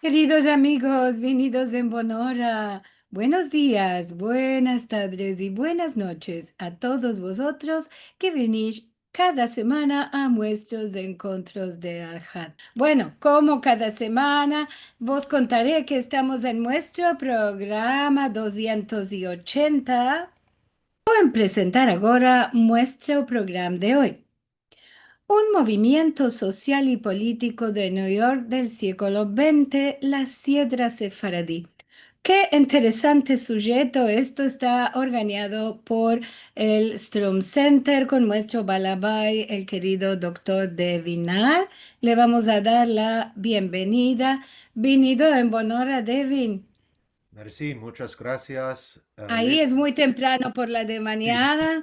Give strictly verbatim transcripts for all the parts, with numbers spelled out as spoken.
Keridos amigos, venidos en bona ora. Buenos dias, buenas tadres i buenas noches a todos vozotros ke venish kada semana a muestros enkontros de Alhad. Bueno, komo kada semana, vos kontare ke estamos en muestro programa dosientos i ochenta. Vo a presentar agora muestro programa de oy. Un movimiento sosial i politiko de New York del siglo vente, la Siedra Sefaradi. Ke interesante sujeto. Esto esta organiado por el Strom Center kon muestro balabay, el kerido doktor Devin Naar. Le vamos a dar la bienvenida. Venido en bona ora, Devin. Mersi, munchas grasias. Eh, ayi es muy temprano por la de manyana.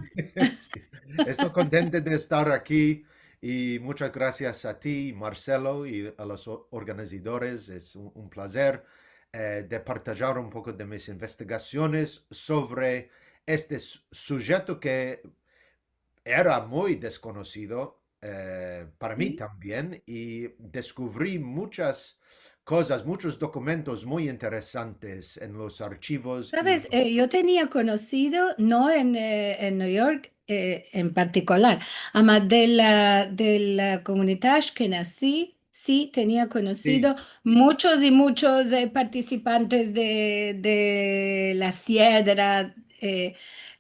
Si. Esto kontento de estar aki i munchas grasias a ti, Marcelo, i a los o-, organizadores. Es un, un plazer, eh, de partajar un poko de mis investigasiones sovre este su-, sujeto ke era muy deskonosido, eh, para mi tambien, i deskuvri munchas kozas, munchos dokumentos muy interesantes en los arshivos. Saves, eh, yo tenia konosido, no en, eh, en New York, eh, en partikular, ama de la, de la komunidad ashkenazi, si, tenia konosido munchos i munchos, eh, partisipantes de, de la Siedra, eh,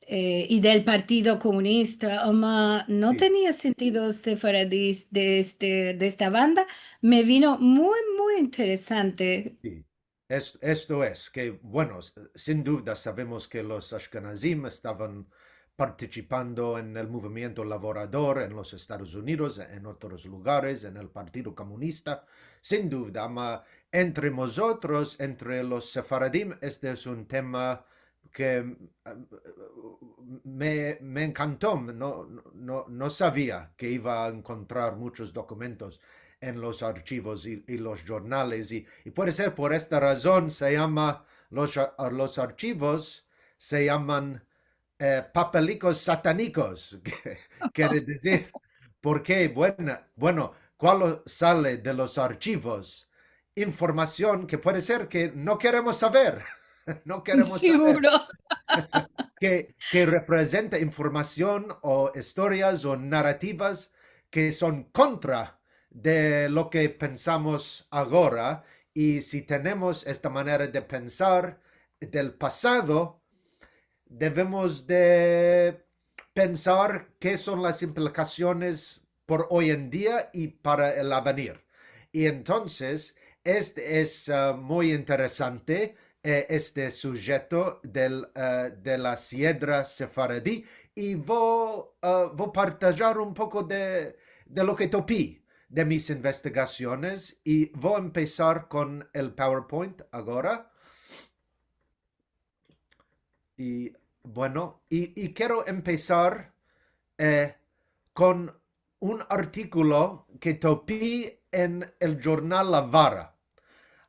eh, i del Partido Komunista, ama no tenia sentido sefaradis de este, de esta banda. Me vino muy, muy interesante. Si. Es-, esto es, ke, bueno, s-, sin duvda savemos ke los ashkenazim estavan partisipando en el movimiento lavorador en los Estados Unidos, en otros lugares, en el Partido Komunista, sin duvda, ama entre mozotros, entre los sefaradim, este es un tema ke, eh, me, me enkanto, no, no, no savia ke iva a enkontrar munchos dokumentos en los arshivos i, i los jurnales, i, i puede ser por esta razon se yama los a-, los arshivos se yaman, eh, papelikos satanikos, ke kere dizir, porke, buena, bueno, kualo sale de los arshivos? Informasion ke puede ser ke no keremos saver. No keremos saver. Siguro. Ke, ke reprezenta informasion o istorias o narativas ke son kontra de lo ke pensamos agora, i si tenemos esta manera de pensar del pasado, devemos de pensar ke son las implikasiones por oy en dia i para el avenir. I entonses, este es, ah, muy interesante, eh, este sujeto del, ah, de la Siedra Sefaradi, i vo, ah, vo partajar un poko de, de lo ke topi de mis investigasiones, i vo empesar kon el PowerPoint agora. I, bueno, i, i kero empesar, eh, kon un artikulo ke topi en el jurnal La Vara.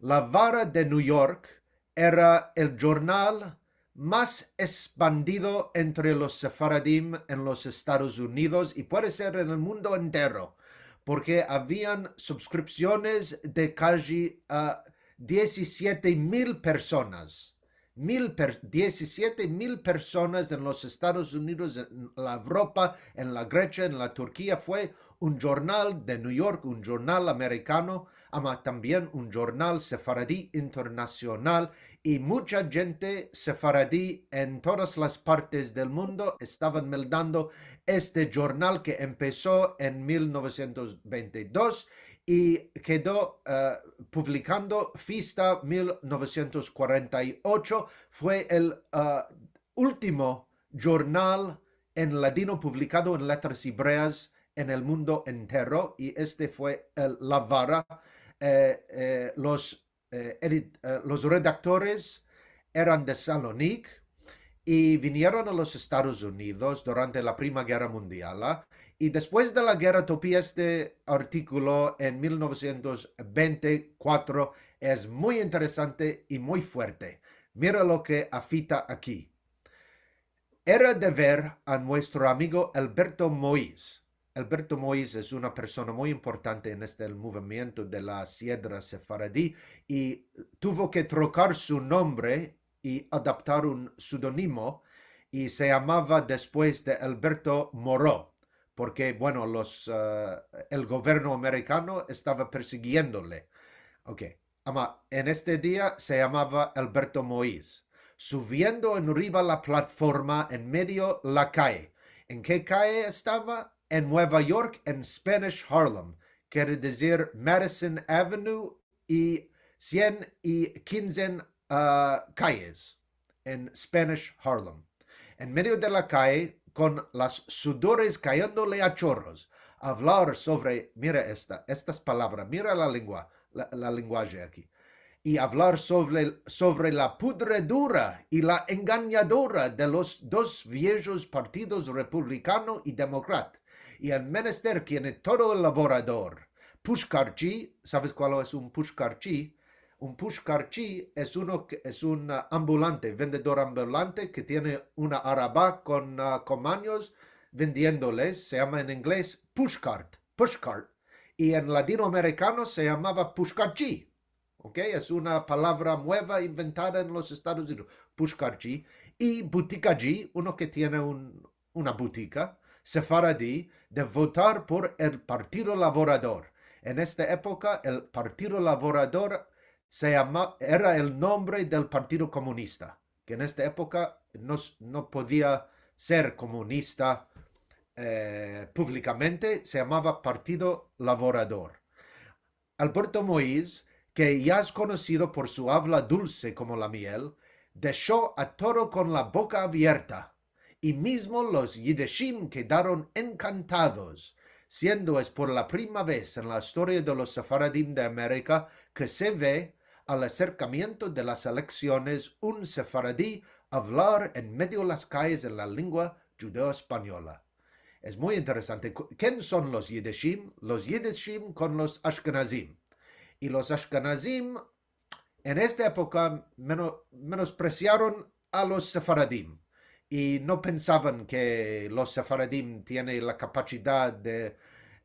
La Vara de New York era el jurnal mas espandido entre los sefaradim en los Estados Unidos i puede ser en el mundo entero, porke avian subskripsiones de kaji, ah, diezisiete mil personas. Mil per-, diezisiete mil personas en los Estados Unidos, en la Evropa, en la Gresia, en la Turkia. Fue un jurnal de New York, un jurnal amerikano, ama tambien un jurnal sefaradi internasional, i muncha djente sefaradi en todas las partes del mundo estavan meldando este jurnal ke empeso en mil novesientos vente i dos i kedo, eh, publikando fista mil novesientos kuarenta i ocho. Fue el, eh, ultimo jurnal en ladino publikado en letras ebreas en el mundo entero, i este fue el La Vara. Eh, eh, los, eh, edit-, eh, los redaktores eran de Salonik i vinieron a los Estados Unidos durante la Prima Gerra Mundiala, i despues de la gerra topi este artikulo en mil novesientos vente i kuatro. Es muy interesante i muy fuerte. Mira lo ke afita aki. Era dever a muestro amigo Alberto Moïse Alberto Moïse es una persona muy importante en este, el movimiento de la Siedra Sefaradi, i tuvo ke trokar su nombre i adaptar un pseudonimo, i se yamava despues de Alberto Moreau, porke, bueno, los, eh, el governo amerikano estava persigiendole. Ok. Ama, en este dia se yamava Alberto Moïse, suviendo enriva la platforma en medio la kaye. En ke kaye estava? En Nueva York, en Spanish Harlem, kere dizir Madison Avenue i sien i kinze, ah, kayes en Spanish Harlem. En medio de la kaye, kon las sudores kayendole a chorros, avlar sovre, mira esta, estas palavras, mira la lengua, la, la lenguaje aki. I avlar sovre, sovre la pudredura i la enganyadura de los dos viejos partidos republikano i demokrat, i el menester tiene todo el lavorador. Pushkarchi, saves kual es un pushkarchi? Un pushkarchi es uno ke, es un, ah, ambulante, vendedor ambulante ke tiene una araba kon, ah, kon manyos vendiendoles, se yama en inglez pushcart, pushcart, i en ladinoamerikano se yamava pushkarchi. Ok, es una palavra mueva inventada en los Estados Unidos, pushkarchi, i butikaji, uno ke tiene un, una butika sefaradi, de votar por el Partido Lavorador. En esta epoka, el Partido Lavorador se yama, era el nombre del Partido Komunista, ke en esta epoka no s-, no podia ser komunista, eh, publikamente, se yamava Partido Lavorador. Alberto Moïse, ke ya es konosido por su avla dulse komo la miel, desho a todo kon la boka avierta, i mizmo los yidishim kedaron enkantados, siendo es por la prima vez en la istoria de los sefaradim de Amerika ke se ve al aserkamiento de las eleksiones un sefaradi avlar en medio las kayes en la lengua djudeo-espanyola. Es muy interesante. Ku-, ken son los yidishim? Los yidishim kon los ashkenazim. I los ashkenazim en esta epoka meno-, menospresiaron a los sefaradim i no pensavan ke los sefaradim tiene la kapasidad de,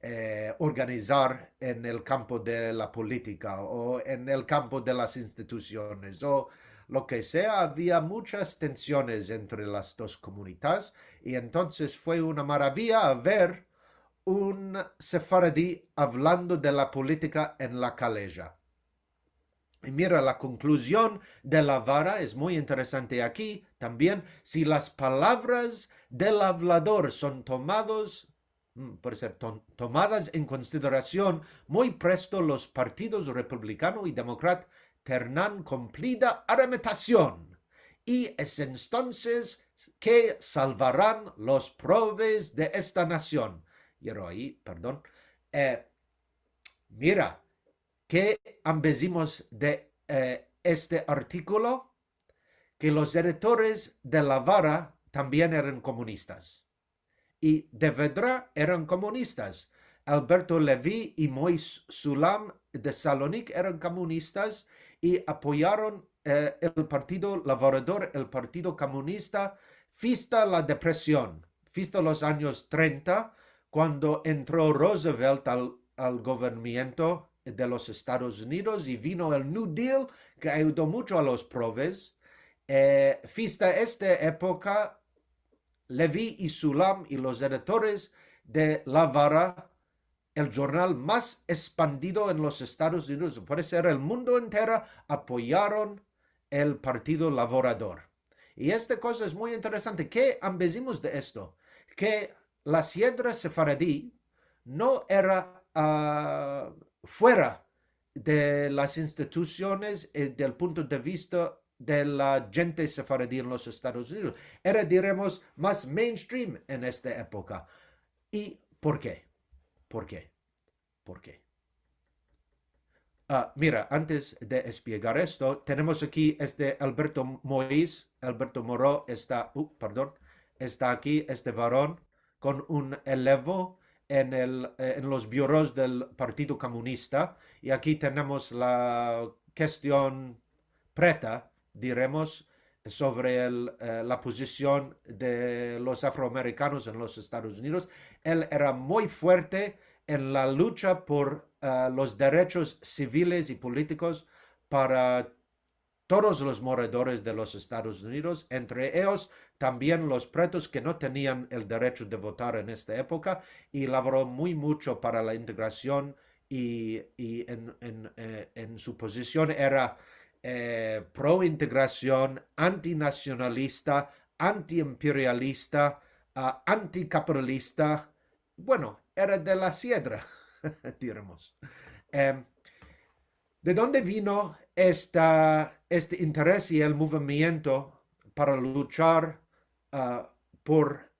eh, organizar en el kampo de la politika o en el kampo de las institusiones o lo ke sea. Avia muchas tensiones entre las dos komunidades i entonses fue una maravia ver un sefaradi avlando de la politika en la kaleja. I mira, la konkluzion de la vara es muy interesante aki tambien. Si las palavras del avlador son tomados, mm, por ser ton-, tomadas en konsiderasion, muy presto los partidos republikano i demokrat ternan kumplida arametasion, i es entonses ke salvaran los proves de esta nasion. Yero ayi, pardon. Eh, mira, ke ambezimos de, eh, este artikolo? Ke los erektores de la vara tambien eran komunistas. I de vedra eran komunistas. Alberto Levy i Moïse Soulam de Salonik eran komunistas i apoyaron, eh, el Partido Lavorador, el Partido Komunista, fista la depresion, fista los anyos trenta, kuando entro Roosevelt al, al governamiento de los Estados Unidos i vino el New Deal, ke ayudo mucho a los proves. Eh, fista esta epoka, Levy i Soulam i los erektores de la vara, el jurnal mas espandido en los Estados Unidos, por ser el mundo entero, apoyaron el Partido Lavorador. I esta koza es muy interesante. Ke ambezimos de esto? Ke la siedra sefaradi no era, ah, fuera de las institusiones, eh, del punto de vista de la djente sefaradi en los Estados Unidos. Era, diremos, mas mainstream en esta epoka. I por ke? Por ke? Por ke? Ah, mira, antes de espiegar esto, tenemos aki este Alberto Moïse, Alberto Moreau esta, uh, pardon, esta aki, este varon, kon un elevo en el, eh, en los bureos del Partido Komunista. I aki tenemos la kestion preta, diremos, sovre el, eh, la pozision de los afroamerikanos en los Estados Unidos. El era muy fuerte en la lucha por, eh, los derechos siviles i politikos para todos los moradores de los Estados Unidos, entre eyos tambien los pretos ke no tenian el derecho de votar en esta epoka, i lavoro muy mucho para la integrasion i, i en, en, eh, en su pozision era, eh, pro-integrasion, antinasionalista, antiimperialista, ah, antikapitalista. Bueno, era de la siedra, diremos. Em, de donde vino esta, este interes i el movimiento para luchar, ah, por,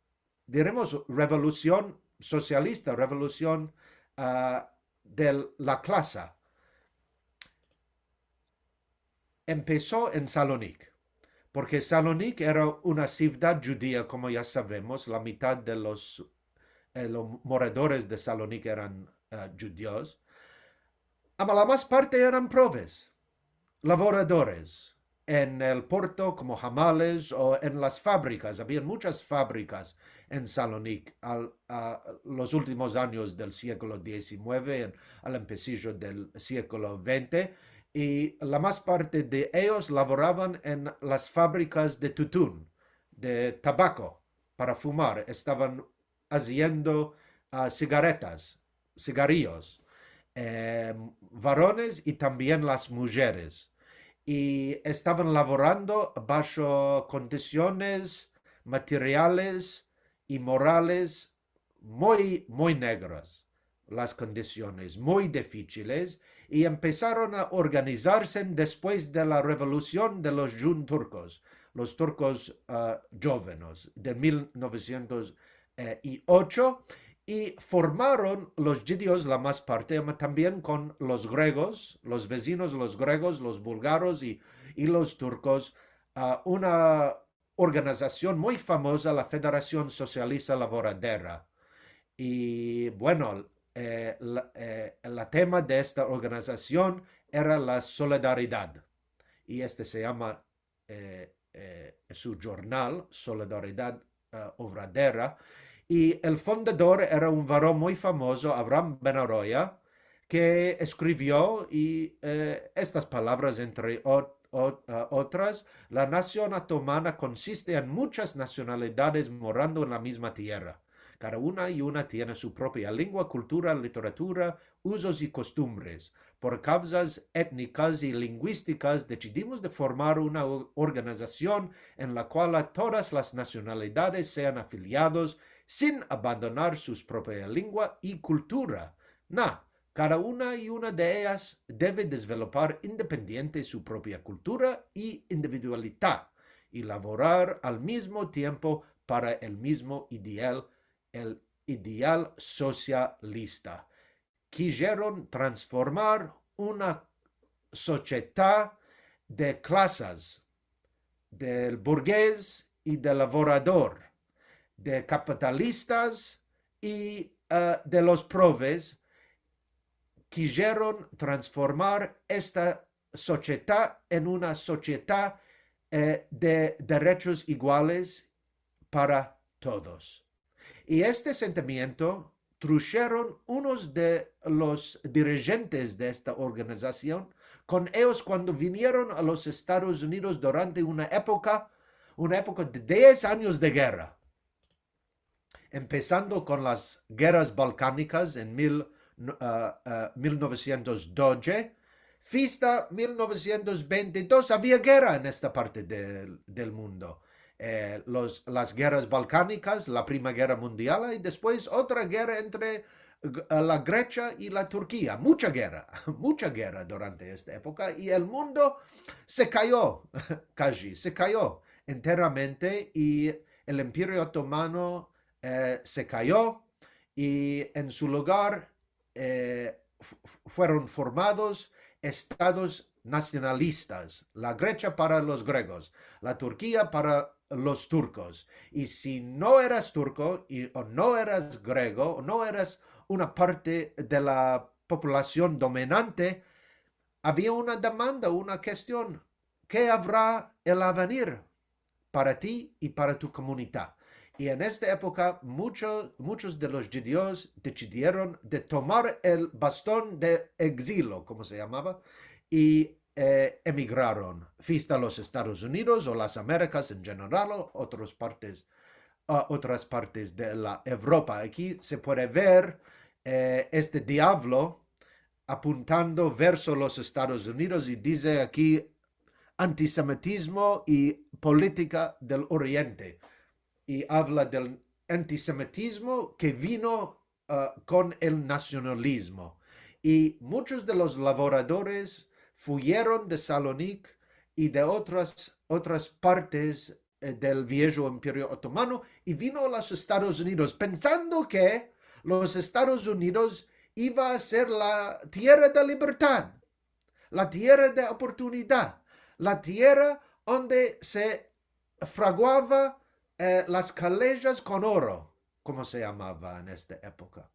diremos, revolusion sosialista, revolusion, ah, de la klasa? Empeso en Salonik, porke Salonik era una sivdad djudia, komo ya savemos, la mitad de los, eh, los moradores de Salonik eran, eh, djudios. Ama la mas parte eran proves, lavoradores, en el porto komo hamales o en las fabrikas. Avian muchas fabrikas en Salonik al, a los ultimos anyos del sieklo diesinueve, en, al empesijo del sieklo vente, i la mas parte de eyos lavoravan en las fabrikas de tutun, de tabako, para fumar. Estavan aziendo, ah, sigaretas, sigarrios, eh, varones i tambien las mujeres. I estavan lavorando basho kondisiones materiales i morales muy, muy negras, las kondisiones muy difisiles, i empesaron a organizarse despues de la revolusion de los Jun Turkos, los turkos, ah, djovenos, de mil novesientos, eh, i ocho, i formaron los djudios la mas parte, ama tambien kon los gregos, los vezinos, los gregos, los bulgaros i, i los turkos, ah, una organizasion muy famoza, la Federasion Sosialista Lavoradera. I, bueno, eh, la, eh, la tema de esta organizasion era la solidaridad. I este se yama, eh, eh, su djornal, Solidaridad, eh, Ovradera. I el fundador era un varon muy famozo, Avraham Ben Aroya, ke eskrivio i, eh, estas palavras, entre ot-, ot-, eh, otras: "La nasion otomana konsiste en muchas nasionalidades morando en la mizma tierra. Kada una i una tiene su propia lengua, kultura, literatura, uzos i kostumbres. Por kavzas etnikas i linguistikas desidimos de formar una o-, organizasion en la kuala todas las nasionalidades sean afiliados sin abandonar sus propia lengua i kultura. Na, kada una i una de eyas deve dezvelopar independiente su propia kultura i individualidad, i lavorar al mizmo tiempo para el mizmo ideal, el ideal sosialista." Kijeron transformar una sosiedad de klasas, del burgez i del lavorador, de kapitalistas i, eh, de los proves. Kijeron transformar esta sosiedad en una sosiedad, eh, de derechos iguales para todos. I este sentimiento trusheron unos de los dirijentes de esta organizasion kon eyos kuando vinieron a los Estados Unidos durante una epoka, una epoka de diez anyos de gerra, empesando kon las gerras balkanikas en mil, no-, ah, ah, mil novesientos doze, fista mil novesientos vente i dos, avia gerra en esta parte del, del mundo. Eh, los, las gerras balkanikas, la Prima Gerra Mundial, i despues otra gerra entre G-, la Gresia i la Turkia. Mucha gerra, mucha gerra durante esta epoka, i el mundo se kayo, kaji, se kayo enteramente, i el Imperio Otomano, eh, se kayo, i en su lugar, eh, fu-, fu-, fueron formados estados nasionalistas, la Gresia para los gregos, la Turkia para los turkos. I si no eras turko i, o no eras grego, o no eras una parte de la populasion dominante, avia una demanda, una kestion: ke avra el avenir? para ti i para tu komunita. I en esta epoka, mucho, muchos de los djudios desidieron de tomar el baston de egzilo, komo se yamava, i, eh, emigraron, fista los Estados Unidos o las Amerikas en jeneral, o otras partes, a otras partes de la Evropa. Aki se puede ver, eh, este diavlo apuntando verso los Estados Unidos i dize aki antisemitizmo i politika del Oriente. I avla del antisemitizmo ke vino, ah, kon el nasionalizmo. I muchos de los lavoradores fuyeron de Salonik i de otras, otras partes, eh, del viejo Imperio Otomano i vino a los Estados Unidos pensando ke los Estados Unidos iva a ser la tierra de libertad, la tierra de oportunidad, la tierra onde se fraguava, eh, las kalejas kon oro, komo se yamava en esta epoka.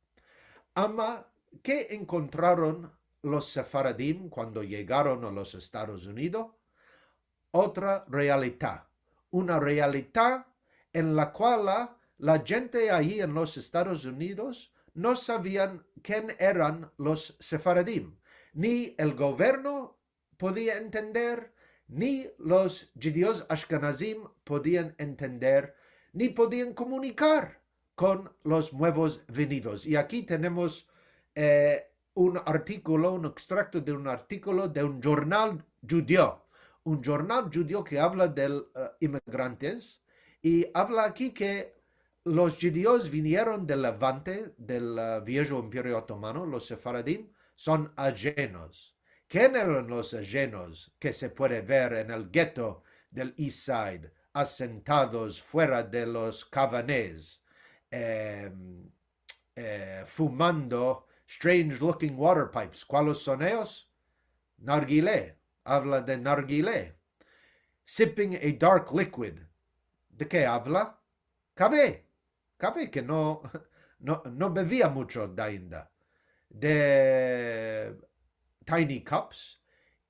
Ama, ke enkontraron los sefaradim kuando yegaron a los Estados Unidos? Otra realita, una realita en la kual la, la djente ayi en los Estados Unidos no savian ken eran los sefaradim, ni el governo podia entender, ni los djudios ashkenazim podian entender, ni podian komunikar kon los muevos venidos. I aki tenemos, eh, un artikolo, un ekstrakto de un artikolo de un jurnal djudio, un jurnal djudio ke avla del, eh, imigrantes, i avla aki ke los djudios vinieron del Levante, del, eh, viejo Imperio Otomano, los sefaradim son ajenos. Ken eran los ajenos ke se puede ver en el gueto del East Side, asentados fuera de los kavanes, em, eh, fumando strange looking water pipes? Kualos son eyos? Nargile, avla de nargile. Sipping a dark liquid. De ke avla? Kafe. Kafe ke no, no, no bevia mucho dainda. De tiny cups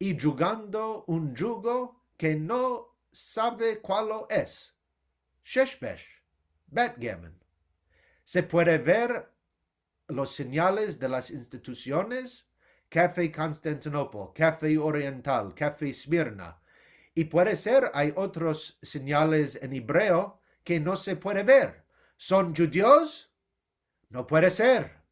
i djugando un djugo ke no save kualo es. Shesh besh, backgammon. Se puede ver los sinyales de las institusiones, Cafe Constantinople, Cafe Oriental, Cafe Smyrna. I puede ser ay otros sinyales en ebreo ke no se puede ver. Son djudios? No puede ser.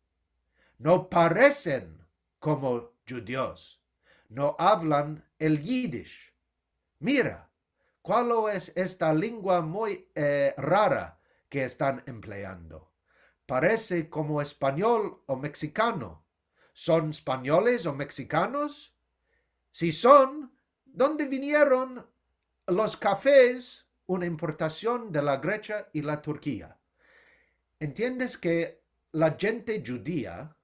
No paresen komo djudios. No avlan el yidish. Mira, kualo es esta lengua muy, eh, rara ke estan empleando? Parese komo espanyol o meksikano. Son espanyoles o meksikanos? Si son, donde vinieron los kafes? Una importasion de la Gresia i la Turkia. Entiendes ke la djente djudia,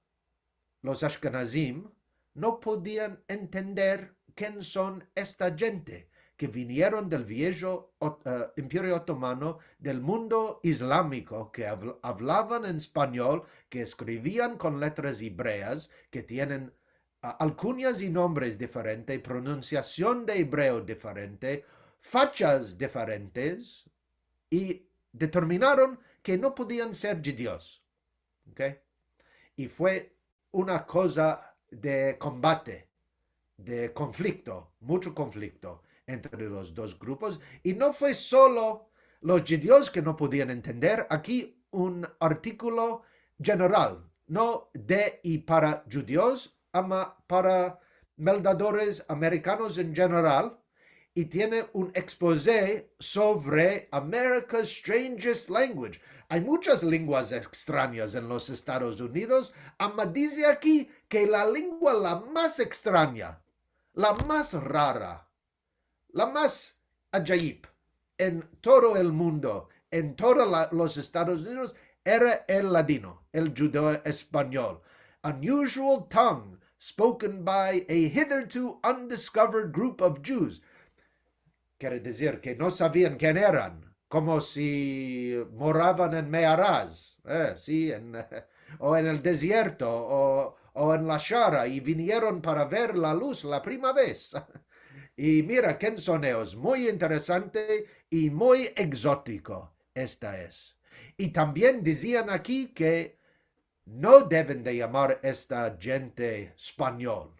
los ashkenazim, no podian entender ken son esta djente ke vinieron del viejo ot-, eh, Imperio Otomano, del mundo islamiko, ke avl-, avlavan en espanyol, ke eskrivian kon letras ebreas, ke tienen, ah, alkunyas i nombres diferente, pronunsiasion de ebreo diferente, fachas diferentes, i determinaron ke no podian ser djudios. Okey? I fue una koza de kombate, de konflikto, mucho konflikto entre los dos grupos. I no fue solo los djudios ke no podian entender. Aki un artikolo jeneral, no de i para djudios, ama para meldadores amerikanos en jeneral, i tiene un ekspoze sovre America's Strangest Language. Ay muchas lenguas ekstranyas en los Estados Unidos, ama dize aki ke la lengua la mas ekstranya, la mas rara, la mas ajayip en todo el mundo, en todo la, los Estados Unidos, era el ladino, el djudeo-espanyol. Unusual tongue spoken by a hitherto undiscovered group of Jews. Kere dizir ke no savian ken eran, komo si moravan en mearas, eh, si, en, o en el dezierto, o, o en la shara, i vinieron para ver la luz la prima vez. I mira ken son eyos, muy interesante i muy egzotiko esta es. I tambien dizian aki ke no deven de yamar esta djente spanyol.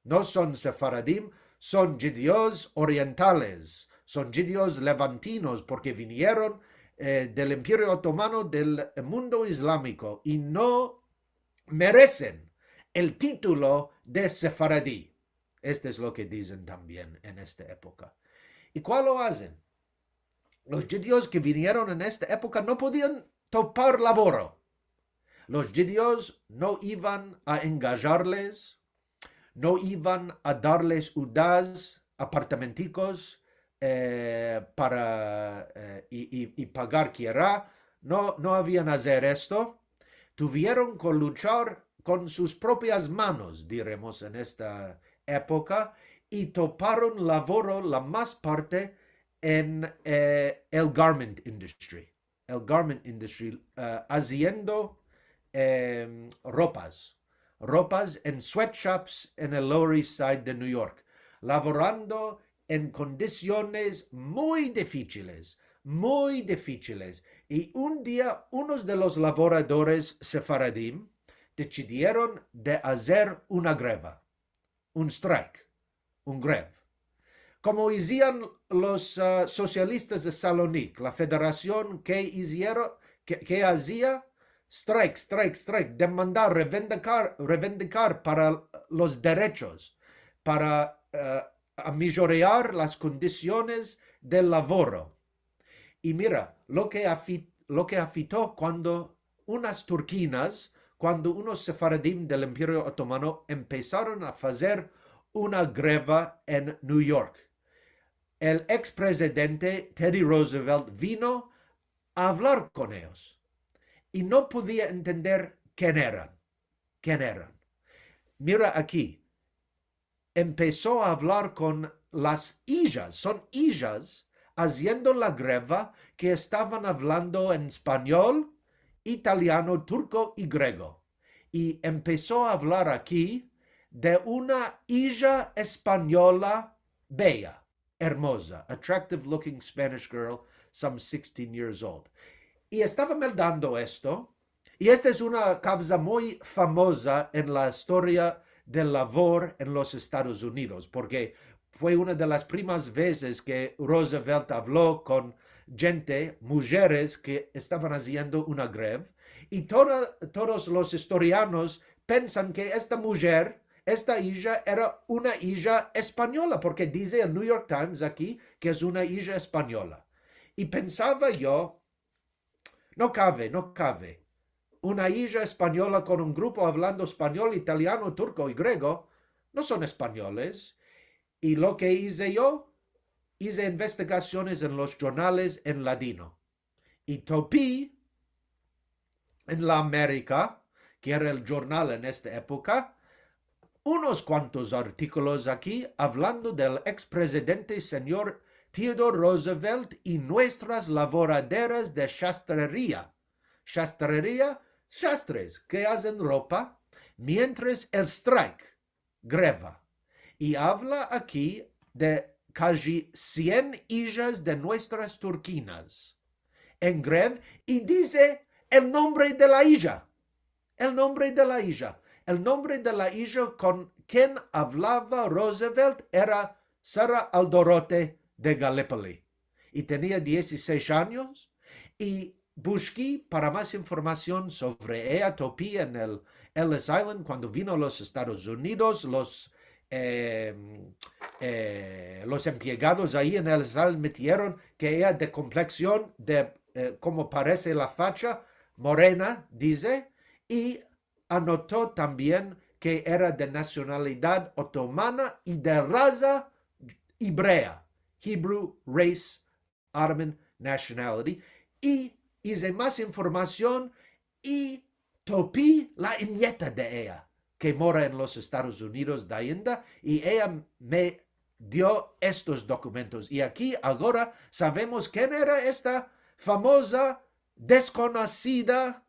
No son sefaradim, son djudios orientales, son djudios levantinos, porke vinieron, eh, del Imperio Otomano, del mundo islamiko, i no meresen el titulo de sefaradi. Esto es lo ke dizen tambien en esta epoka. I kual lo azen? Los djudios ke vinieron en esta epoka no podian topar lavoro. Los djudios no ivan a engajarles, no ivan a darles udas, apartamentikos, eh, para, eh, i, i, i pagar kiera. No, no avian azer esto. Tuvieron ke luchar kon sus propias manos, diremos, en esta epoka, i toparon lavoro la mas parte en, eh, el garment industry. El garment industry, eh, aziendo, em, ropas. Ropas en sweatshops en el Lower East Side de New York, lavorando en kondisiones muy difichiles, muy difichiles. I un dia, unos de los lavoradores sefaradim desidieron de azer una greva, un strike, un grev. Komo izian los, ah, sosialistas de Salonik, la federasion ke izieron, ke, ke azia strike, strike, strike, demandar, revendikar, revendikar para los derechos, para, eh, amijoriar las kondisiones del lavoro. I mira, lo ke afi-, lo ke afito kuando unas turkinas, kuando unos sefaradim del Imperio Otomano empesaron a fazer una greva en New York. El eks prezidente Teddy Roosevelt vino a avlar kon eyos i no podia entender ken eran, ken eran. Mira aki, empeso a avlar kon las ijas, son ijas, aziendo la greva ke estavan avlando en espanyol, italiano, turko i grego. I empeso a avlar aki de una ija espanyola beya, ermoza, attractive looking Spanish girl, some sixteen years old. I estava meldando esto, i esta es una kavza muy famoza en la istoria del lavor en los Estados Unidos, porke fue una de las primas vezes ke Roosevelt avlo kon djente, mujeres ke estavan aziendo una grev, i toda, todos los istorianos pensan ke esta mujer, esta ija era una ija espanyola, porke dize el New York Times aki ke es una ija espanyola. I pensava yo, no kave, no kave. Una ija espanyola kon un grupo avlando espanyol, italiano, turko i grego, no son espanyoles. I lo ke ize yo, ize investigasiones en los jurnales en ladino. I topi en La Amerika, ke era el jurnal en esta epoka, unos kuantos artikolos aki avlando del eks prezidente senyor Theodore Roosevelt i muestras lavoraderas de shastreria. Shastreria, shastres ke azen ropa, mientres el strike, greva. I avla aki de kaji sien ijas de muestras turkinas en grev, i dize el nombre de la ija. El nombre de la ija. El nombre de la ija kon ken avlava Roosevelt era Sarah Aldorete de Gallipoli. I tenia diez i sesh anyos, i bushki para mas informasion sovre eya, topi en el Ellis Island kuando vino a los Estados Unidos, los, eh, eh, los emplegados ayi en Ellis Island metieron ke eya de kompleksion de, eh, komo parese la facha, morena, dize, i anoto tambien ke era de nasionalidad otomana i de raza ibrea, Hebrew race, Ottoman nationality, i ize mas informasion i topi la nieta de eya, ke mora en los Estados Unidos de ainda, i eya me dio estos dokumentos. I aki agora savemos ken era esta famoza deskonosida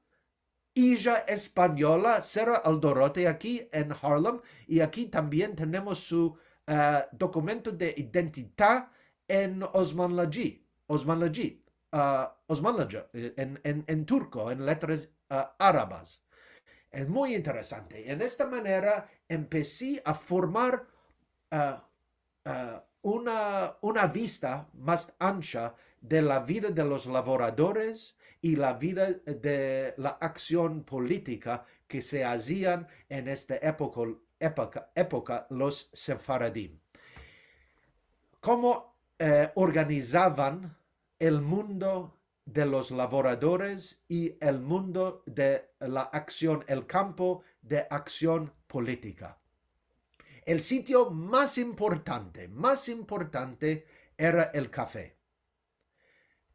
ija espanyola, Sarah Aldorete, aki en Harlem, i aki tambien tenemos su, eh, dokumento de identidad en Osmanlıcı, Osmanlıcı, ah, Osmanlıcı, eh, en, en, en turko, en letras, ah, arabas. Es muy interesante. En esta manera empesi a formar, ah, ah, una, una vista mas ansha de la vida de los lavoradores i la vida de la aksion politika ke se azian en esta epoka, epoka, epoka los sefaradim. Komo, eh, organizavan el mundo de los lavoradores i el mundo de la aksion, el kampo de aksion politika. El sitio mas importante, mas importante era el kafe,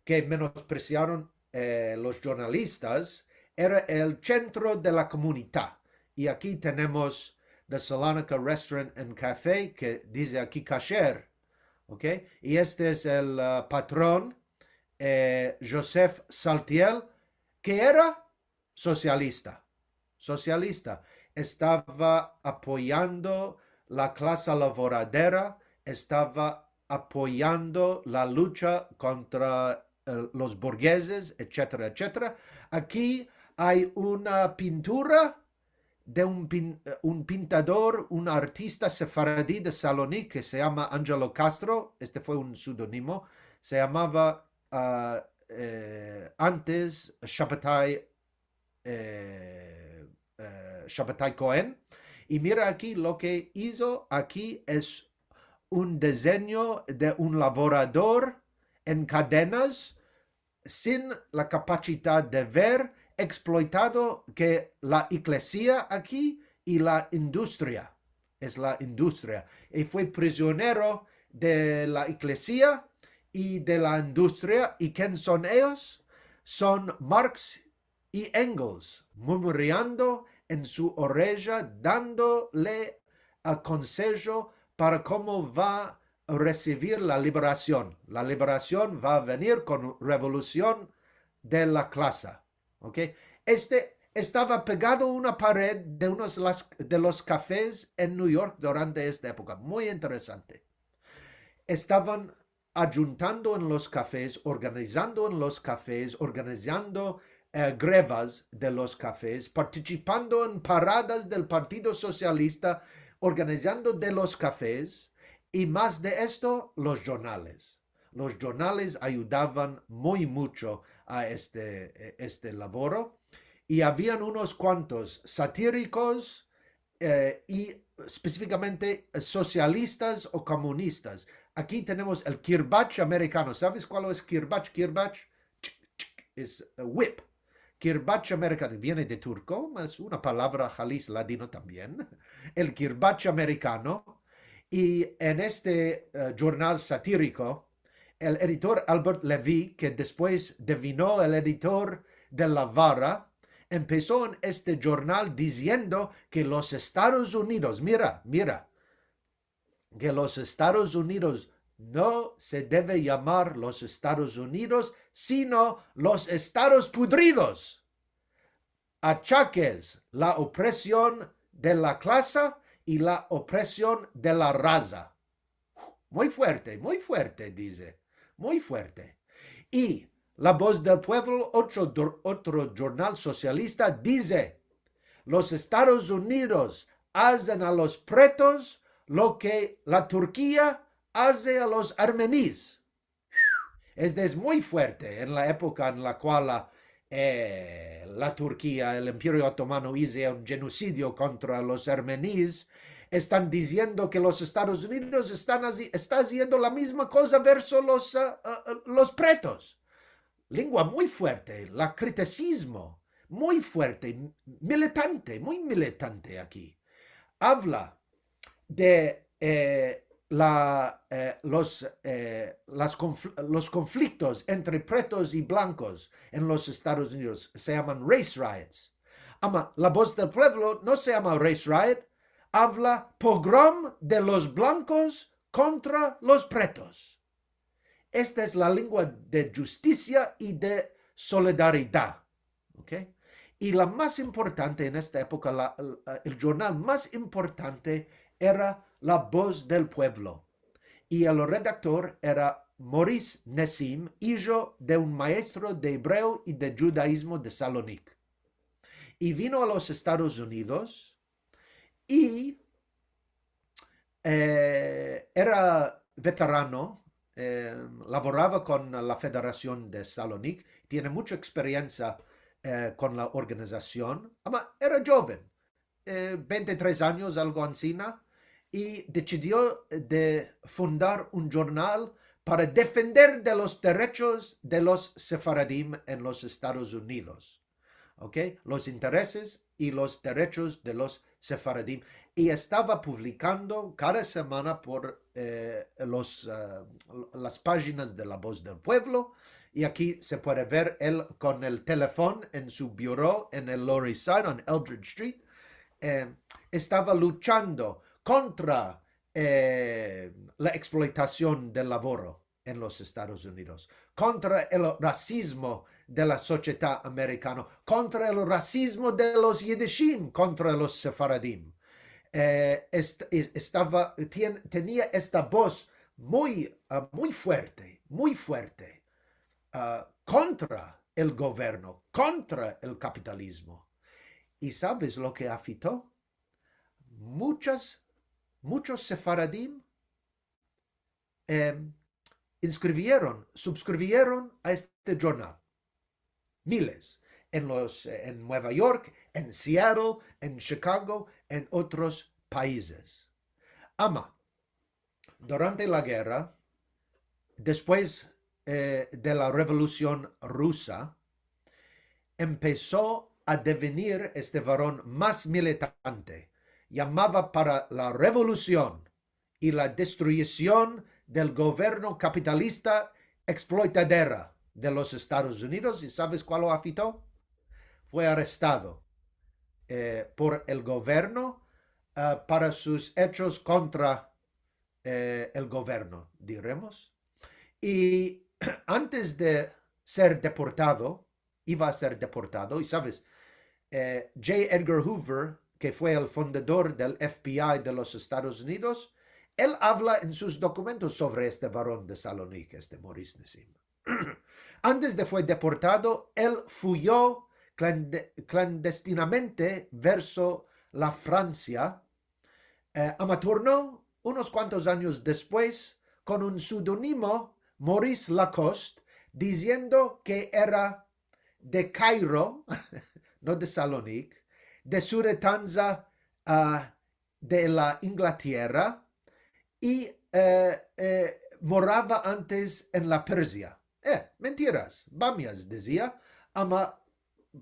ke menospresiaron, eh, los jurnalistas, era el sentro de la komunidad. I aki tenemos The Salonika Restaurant and Cafe, ke dize aki kasher, ok? I este es el, ah, patron, eh, Joseph Saltiel, ke era sosialista. Sosialista. Estava apoyando la klasa lavoradera, estava apoyando la lucha kontra, eh, los burgezes, etsetera, etsetera. Aki ay una pintura de un pin-, eh, un pintador, un artista sefaradi de Salonik ke se yama Angelo Castro. Este fue un pseudonimo. Se yamava, ah, eh, antes Shabbatai, eh, eh, Shabbatai Cohen. I mira aki lo ke izo. Aki es un dezenyo de un lavorador en kadenas, sin la kapasidad de ver, eksploitado ke la iglesia aki i la industria. Es la industria. I fue prizionero de la iglesia i de la industria. I ken son eyos? Son Marx i Engels, murmuriando en su oreja, dandole a konsejo para komo va a resivir la liberasion. La liberasion va a venir kon revolusion de la klasa. Ok? Este estava pegado a una pared de unos las, de los kafes en New York durante esta epoka. Muy interesante. Estavan ayuntando en los kafes, organizando en los kafes, organizando, eh, grevas de los kafes, partisipando en paradas del Partido Sosialista, organizando de los kafes, i mas de esto, los jurnales. Los jurnales ayudavan muy mucho a este, eh, este lavoro, i avian unos kuantos satirikos, eh, i spesifikamente, eh, sosialistas o komunistas. Aki tenemos el kirbach amerikano. Saves kual es kirbach? Kirbach, chik, chik, es, eh, whip. Kirbach amerikano viene de turko, mas una palavra halis ladino tambien. El kirbach amerikano. I en este, eh, jurnal satiriko, el editor Albert Levy, ke despues devino el editor de La Vara, empeso en este jurnal diziendo ke los Estados Unidos, mira, mira, ke los Estados Unidos no se deve yamar los Estados Unidos, sino los Estados Pudridos. Achakes la opresion de la klasa i la opresion de la raza. Muy fuerte, muy fuerte, dize. Muy fuerte. I La Voz del Puevlo, otro dor-, otro jurnal sosialista, dize, los Estados Unidos azen a los pretos lo ke la Turkia aze a los armenis. Este es muy fuerte en la epoka en la kual, eh, la Turkia, el Imperio Otomano, izo un djenosidio kontra los armenis. Estan diziendo ke los Estados Unidos estan azi-, esta aziendo la mizma koza verso los, ah, ah, ah, los pretos. Lengua muy fuerte, la kritisizmo muy fuerte, militante, muy militante aki. Avla de, eh, la, eh, los, eh, las konfl-, los konfliktos entre pretos i blankos en los Estados Unidos se yaman race riots. Ama La Voz del Puevlo no se yama race riot, avla pogrom de los blankos kontra los pretos. Esta es la lengua de djustisia i de solidaridad. Ok? I la mas importante en esta epoka, la, la, el jurnal mas importante era La Voz del Puevlo. I el redaktor era Maurice Nessim, ijo de un maestro de ebreo i de djudaizmo de Salonik. I vino a los Estados Unidos i, eh, era veterano, eh, lavorava kon la Federasion de Salonik, tiene mucha eksperiensia, eh, kon la organizasion, ama era djoven, eh, vente i tres anyos, algo ansina, i desidio de fundar un djornal para defender de los derechos de los sefaradim en los Estados Unidos. Okey? Los intereses i los derechos de los sefaradim. I estava publikando kada semana por, eh, los, eh, las pajinas de La Voz del Puevlo, i aki se puede ver el kon el telefon en su buro en el Lower East Side on Eldridge Street. Eh, estava luchando kontra, eh, la eksploatasion del lavoro en los Estados Unidos, kontra el rasizmo de la sosiedad amerikana, kontra el rasizmo de los yidishim kontra los sefaradim. Eh, est-, es-, estava, tien-, tenia esta voz muy, ah, muy fuerte, muy fuerte, ah, kontra el governo, kontra el kapitalizmo. I saves lo ke afekto? Muchas, muchos sefaradim, em, inskrivieron, subskrivieron a este djornal. Miles. En los, en Nueva York, en Seattle, en Chicago, en otros paizes. Ama, durante la gerra, despues, eh, de la Revolusion Rusa, empeso a devenir este varon mas militante. Yamava para la revolusion i la destruision del governo kapitalista eksploatadora de los Estados Unidos. I saves kual lo afekto? Fue arestado, eh, por el governo, ah, para sus echos kontra, eh, el governo, diremos. I antes de ser deportado, iva a ser deportado, i saves, eh, J. Edgar Hoover, ke fue el fundador del F B I de los Estados Unidos, el avla en sus dokumentos sovre este varon de Salonik, este Maurice Nessim. Antes de fue deportado, el fuyo klande-, klandestinamente verso la Fransia, eh, ama torno unos kuantos anyos despues kon un pseudonimo, Maurice Lacoste, diziendo ke era de Kairo, no de Salonik, de Suretanza, ah, de la Inglatierra, i, eh, eh, morava antes en la Persia. Eh, mentiras, bamias, dizia, ama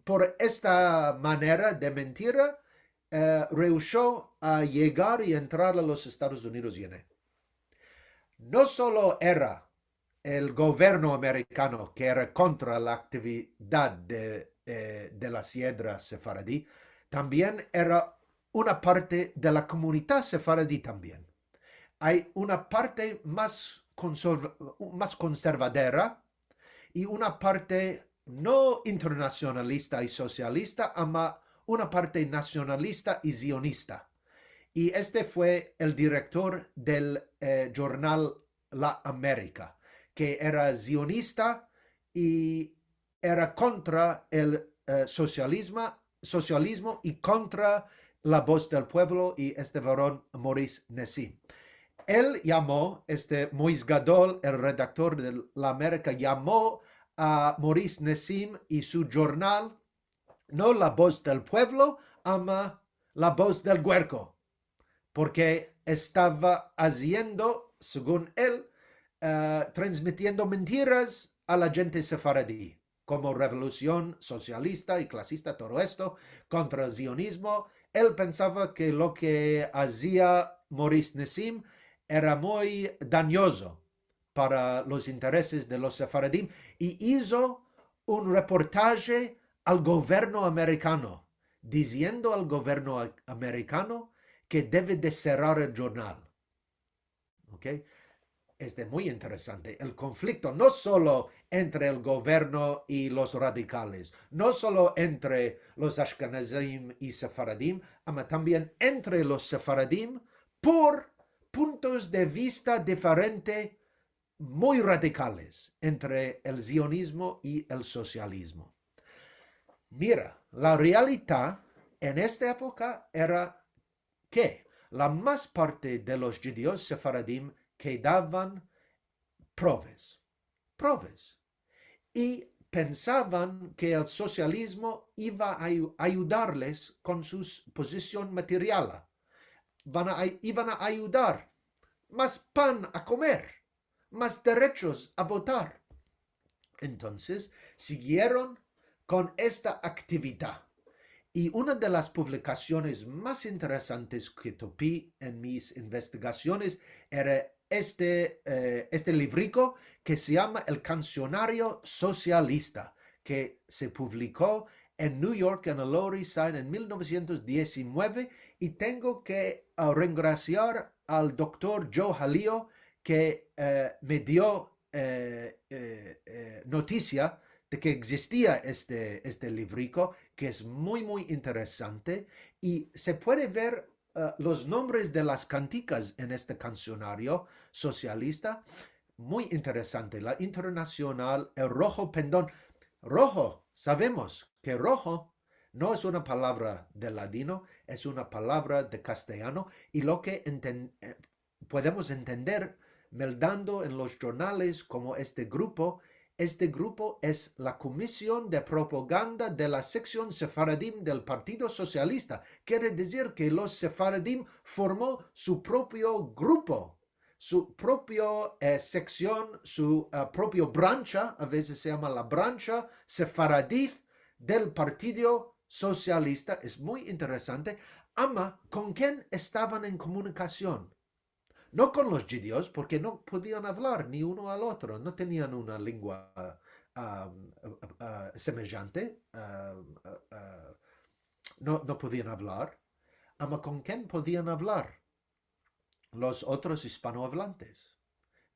por esta manera de mentira, eh, reusho a yegar i entrar a los Estados Unidos yene. No solo era el governo amerikano ke era kontra la aktividad de, eh, de la siedra sefaradi, tambien era una parte de la komunidad sefaradi tambien. Ay una parte mas konserv-, mas konservadora i una parte no internasionalista i sosialista, ama una parte nasionalista i zionista. I este fue el direktor del, eh, djornal La Amerika, ke era zionista i era kontra el, eh, sosializma-, sosializmo i kontra La Voz del Puevlo i este varon Maurice Nessim. El yamo, este Moiz Gadol, el redaktor de La Amerika, yamo a Maurice Nessim i su djornal, no La Voz del Puevlo, ama La Voz del Guerko, porke estava aziendo, segun el, eh, transmitiendo mentiras a la djente sefaradi, komo revolusion sosialista i klasista, todo esto, kontra el zionizmo. El pensava ke lo ke azia Maurice Nessim era muy danyozo para los intereses de los sefaradim, i izo un reportaje al governo amerikano, diziendo al governo a-, amerikano ke deve de serrar el djornal. Okey? Este muy interesante. El konflikto no solo entre el governo i los radikales, no solo entre los ashkenazim i sefaradim, ama tambien entre los sefaradim por puntos de vista diferente muy radikales entre el zionizmo i el sosializmo. Mira, la realita en esta epoka era ke la mas parte de los djudios sefaradim kedavan proves, proves, i pensavan ke el sosializmo iva a ayu-, ayudarles kon sus pozision materiala. Van a ay-, ivan a ayudar mas pan a komer, mas derechos a votar. Entonses, sigieron kon esta aktividad. I una de las publikasiones mas interesantes ke topi en mis investigasiones era este, eh, este livriko ke se yama El Kansionario Sosialista, ke se publiko en New York, en el Lower East Side, en mil novesientos diezinueve, i tengo ke, ah, rengrasiar al doktor Joe Halio, ke, eh, me dio, eh, eh, eh, notisia de ke egzistia este, este livriko, ke es muy, muy interesante, i se puede ver, eh, los nombres de las kantikas en este kansionario sosialista, muy interesante. La Internasional, el Rojo Pendon. Rojo, savemos ke rojo no es una palavra de ladino, es una palavra de kasteyano, i lo ke enten-, eh, podemos entender meldando en los jurnales komo este grupo, este grupo es la Komision de Propaganda de la Seksion Sefaradim del Partido Sosialista. Kere dizir ke los sefaradim formo su propio grupo, su propio, eh, seksion, su, eh, propio brancha, a vezes se yama la brancha sefaradi del Partido Sosialista. Es muy interesante. Ama, kon ken estavan en komunikasion? No kon los djudios, porke no podian avlar ni uno al otro, no tenian una lengua, ah, ah, ah, semejante, ah, ah, ah, no, no podian avlar. Ama kon ken podian avlar? Los otros ispanoavlantes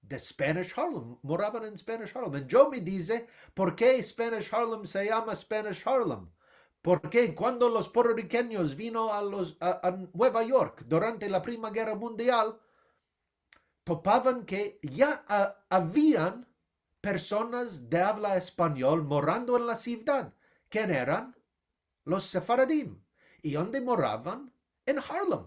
de Spanish Harlem, moravan en Spanish Harlem. En Joe me dize, porke Spanish Harlem se yama Spanish Harlem? Porke kuando los puertorikenyos vino a los, a, a Nueva York durante la Prima Gerra Mundial, topavan ke ya a-, avian personas de avla espanyol morando en la sivdad. Ken eran? Los sefaradim. I onde moravan? En Harlem.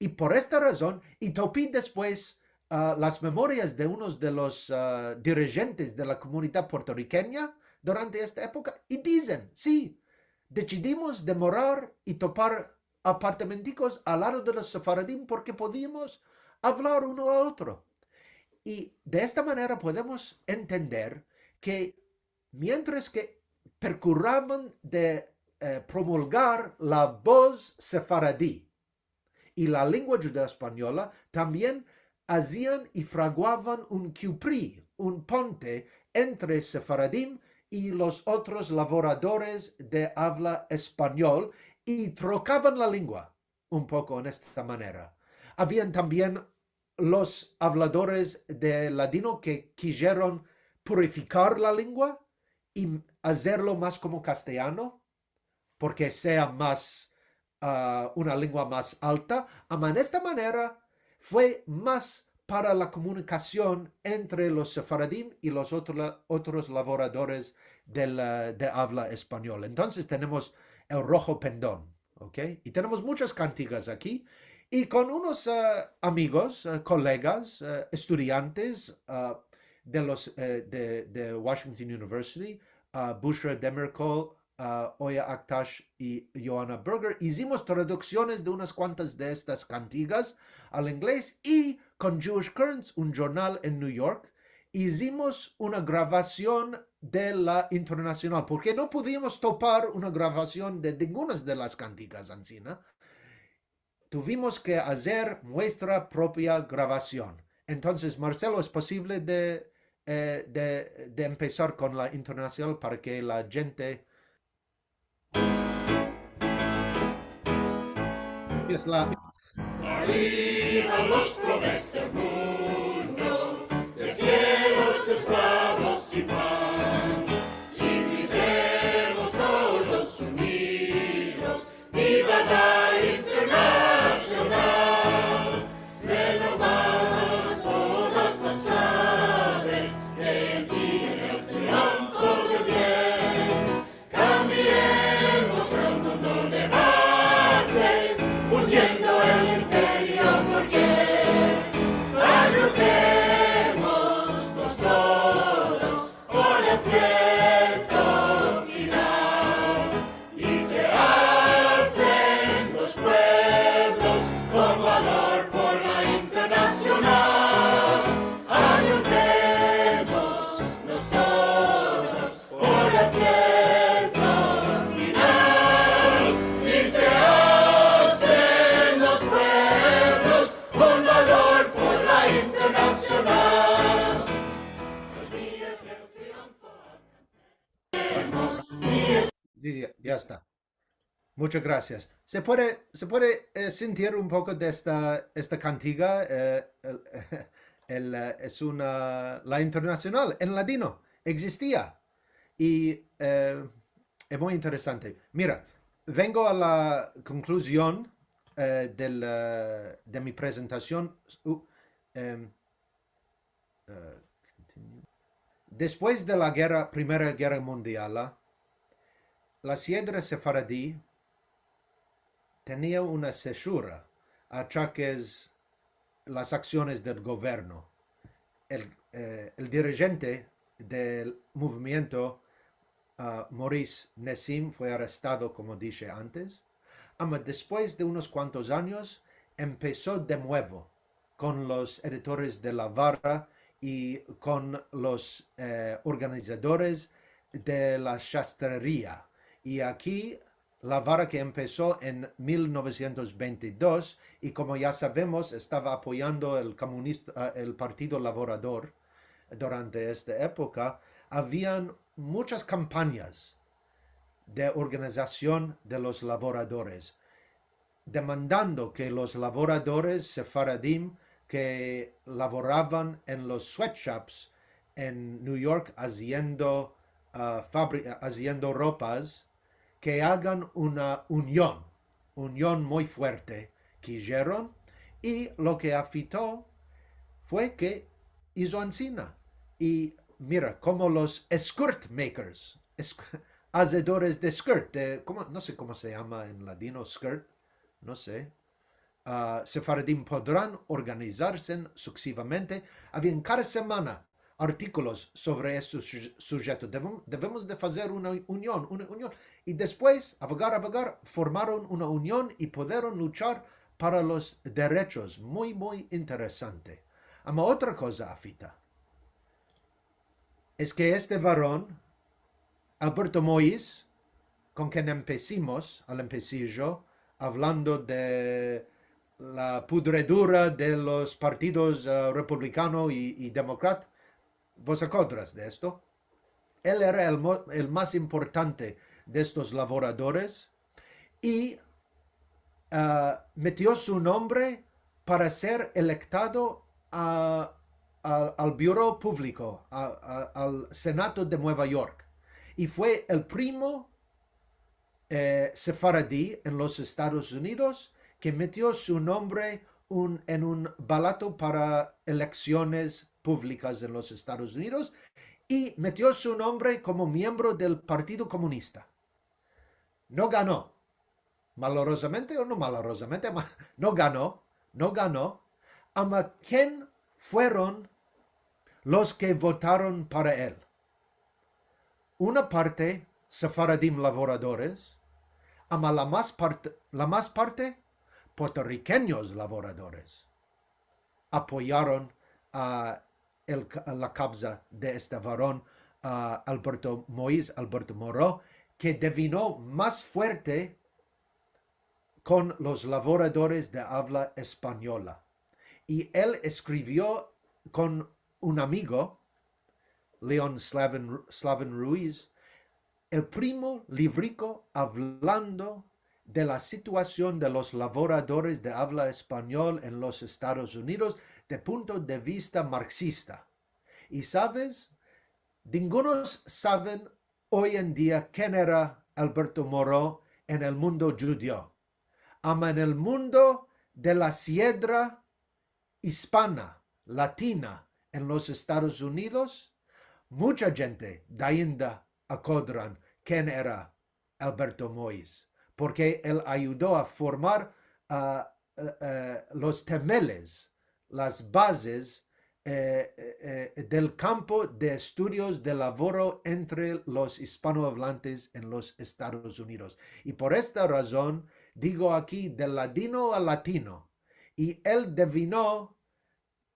I por esta razon, i topi despues, ah, las memorias de unos de los, ah, dirijentes de la komunidad puertorikenya durante esta epoka, i dizen, si, desidimos de morar i topar apartamentikos al lado de los sefaradim porke podiamos avlar uno a otro. I de esta manera podemos entender ke mientras ke prokuravan de, eh, promulgar la boz sefaradi i la lengua djudeo-espanyola, tambien azian i fraguavan un kiupri, un ponte entre sefaradim i los otros lavoradores de avla espanyol i trokavan la lengua un poko en esta manera. Avian tambien los avladores de ladino ke kizieron purifikar la lengua i azerlo mas komo kasteyano, porke sea mas, ah, una lengua mas alta. Ama en esta manera fue mas para la komunikasion entre los sefaradim i los otro la-, otros lavoradores del, ah, de avla espanyola. Entonses tenemos el Rojo Pendon. Ok? I tenemos munchas kantikas aki. I kon unos, ah, amigos, ah, kolegas, ah, estudiantes, ah, de los, eh, de, de Washington University, ah, Bushra Demirkol, ah, Oya Aktash i Joanna Berger, izimos traduksiones de unas kuantas de estas kantikas al inglez i kon Jewish Currents, un jurnal en New York, izimos una gravasion de la Internasional, porke no podiamos topar una gravasion de ningunas de las kantikas ansina. Tuvimos ke azer muestra propia gravasion. Entonses, Marcelo, es posivle de, eh, de, de empesar kon la Internasional para ke la djente es la... Arriva los proves del mundo, de pie los esklavos sin pan, i gritemos todos unidos, viva la Internasional, renova Si, ya, ya esta. Muchas grasias. Se puede, se puede, eh, sentir un poko de esta, esta kantiga, eh, el, el, eh, es una, la internasional en ladino. Egzistia. I, eh, es muy interesante. Mira, vengo a la konkluzion, eh, del, eh, de mi prezentasion. Uh, em, eh, continue. Despues de la gerra, Primera Gerra Mundiala, la siedra sefaradi tenia una sesura a achakes las aksiones del governo. El, eh, el dirijente del movimiento, ah, Maurice Nessim, fue arestado, komo dishe antes. Ama despues de unos kuantos anyos, empeso de muevo kon los editores de La Vara i kon los, eh, organizadores de la shastreria. I aki La Vara, ke empeso en mil novesientos vente i dos, i komo ya savemos, estava apoyando el komunist-, eh, el Partido Lavorador durante esta epoka, avian muchas kampanyas de organizasion de los lavoradores, demandando ke los lavoradores sefaradim ke lavoravan en los sweatshops en New York aziendo, ah, fabri-, aziendo ropas, ke agan una union, union muy fuerte, kijeron, i lo ke afekto fue ke izo ansina. I mira, komo los skirt makers, es-, azedores de skirt, de, komo, no se komo se yama en ladino skirt, no se. Ah, sefaradim podran organizarse suksesivamente. Avian kada semana artikolos sovre este su-, sujeto. Devem-, devemos de fazer una union, una union. I despues, avagar, avagar, formaron una union i puderon luchar para los derechos. Muy, muy interesante. Ama otra koza afekta es ke este varon, Alberto Moïse, kon ken empesimos al empesijo, avlando de la pudredura de los partidos, eh, republikano i, i demokrat, vos akodras de esto? El era el mo-, el mas importante de estos lavoradores i, ah, metio su nombre para ser elektado a, al, al Buro Publiko, a, a, al Senato de Nueva York. I fue el primo, eh, sefaradi en los Estados Unidos ke metio su nombre un, en un balato para eleksiones publikas en los Estados Unidos i metio su nombre komo miembro del Partido Komunista. No gano. Malorozamente o no malorozamente, ma-, no gano, no gano. Ama ken fueron los ke votaron para el? Una parte sefaradim lavoradores, ama la mas part-, la mas parte puertorikenyos lavoradores apoyaron a el ka-, la kavza de este varon, a Alberto Moïse, Alberto Moreau, ke devino mas fuerte kon los lavoradores de avla espanyola. I el eskrivio kon un amigo, Leon Slavin, Slavin Ruiz, el primo livriko avlando de la situasion de los lavoradores de avla espanyol en los Estados Unidos de punto de vista marksista. I saves, ningunos saven oy en dia ken era Alberto Moreau en el mundo djudio. Ama en el mundo de la siedra ispana, latina, en los Estados Unidos, mucha djente dainda akodran ken era Alberto Moïse, porke el ayudo a formar, ah, eh, eh, los temeles, las bazes, eh, eh, eh, del kampo de estudios de lavoro entre los ispanoavlantes en los Estados Unidos. I por esta razon digo aki de ladino a latino, i el devino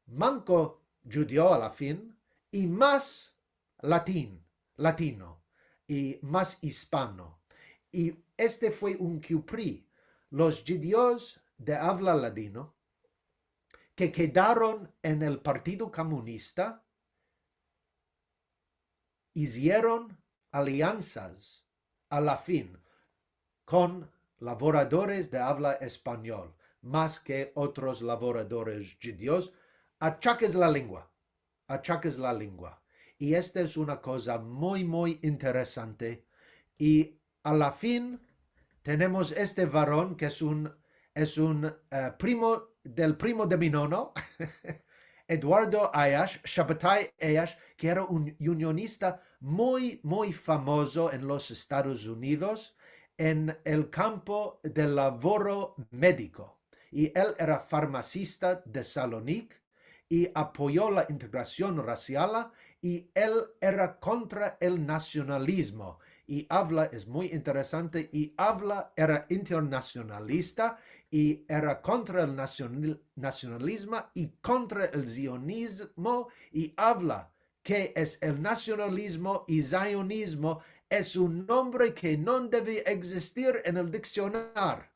manko djudio a la fin, i mas latin, latino, i mas ispano. I este fue un kipri. Los djudios de avla ladino ke kedaron en el Partido Komunista izieron aliansas a la fin, kon lavoradores de avla espanyol, mas ke otros lavoradores djudios, achakes la lengua, achakes la lengua. I esta es una koza muy, muy interesante. I a la fin tenemos este varon ke es un, es un, eh, primo del primo de mi nono, Eduardo Ayash, Shabbatai Ayash, ke era un unionista muy, muy famozo en los Estados Unidos en el kampo del lavoro mediko. I el era farmasista de Salonik, i apoyo la integrasion rasiala, i el era kontra el nasionalizmo, i avla, es muy interesante, i avla era internasionalista, i era kontra el nasional-, nasionalizmo, i kontra el zionizmo, i avla ke es el nasionalizmo i zionizmo es un nombre ke no deve egzistir en el diksionar.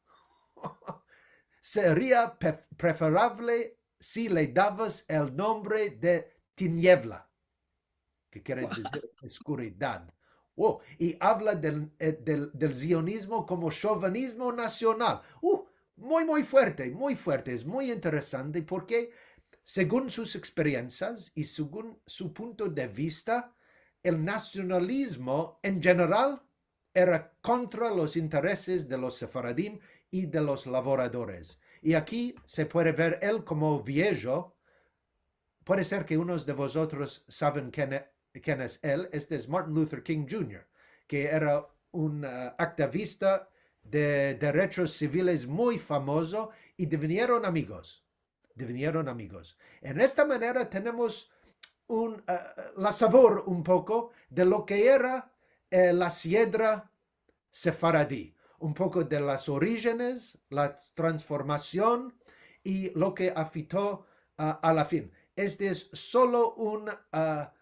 Seria pref-, preferavle si le davas el nombre de tinievla, ke kere dizir eskuridad. Oh, i avla del, eh, del, del zionizmo komo shovinizmo nasional. Uh, muy, muy fuerte, muy fuerte. Es muy interesante porke, segun sus eksperiensias i segun su punto de vista, el nasionalizmo en jeneral era kontra los intereses de los sefaradim i de los lavoradores. I aki se puede ver el komo viejo. Puede ser ke unos de vozotros saven ken e-, ken es el. Este es Martin Luther King junior, ke era un, eh, aktivista de derechos siviles muy famozo i devinieron amigos. Devinieron amigos. En esta manera tenemos un, eh, la savor un poko de lo ke era, eh, la siedra sefaradi, un poko de las orijines, la transformasion i lo ke afekto a, a la fin. Este es solo un, ah,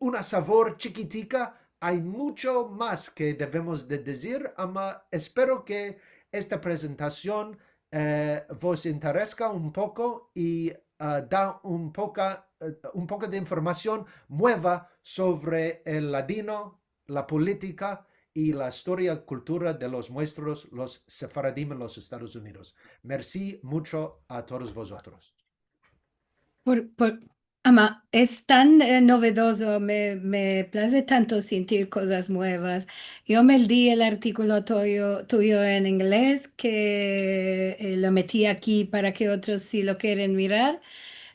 una savor chikitika, ay mucho mas ke devemos de dizir, ama espero ke esta prezentasion, eh, vos intereska un poko i, ah, da un poka, eh, un poko de informasion mueva sovre el ladino, la politika i la istoria, kultura de los muestros, los sefaradim en los Estados Unidos. Mersi mucho a todos vozotros. Por, por, ama, es tan, eh, novedozo, me, me plaze tanto sentir kozas muevas. Yo me ldi el artikolo tuyo, tuyo en inglez, ke, eh, lo meti aki para ke otros, si lo keren mirar,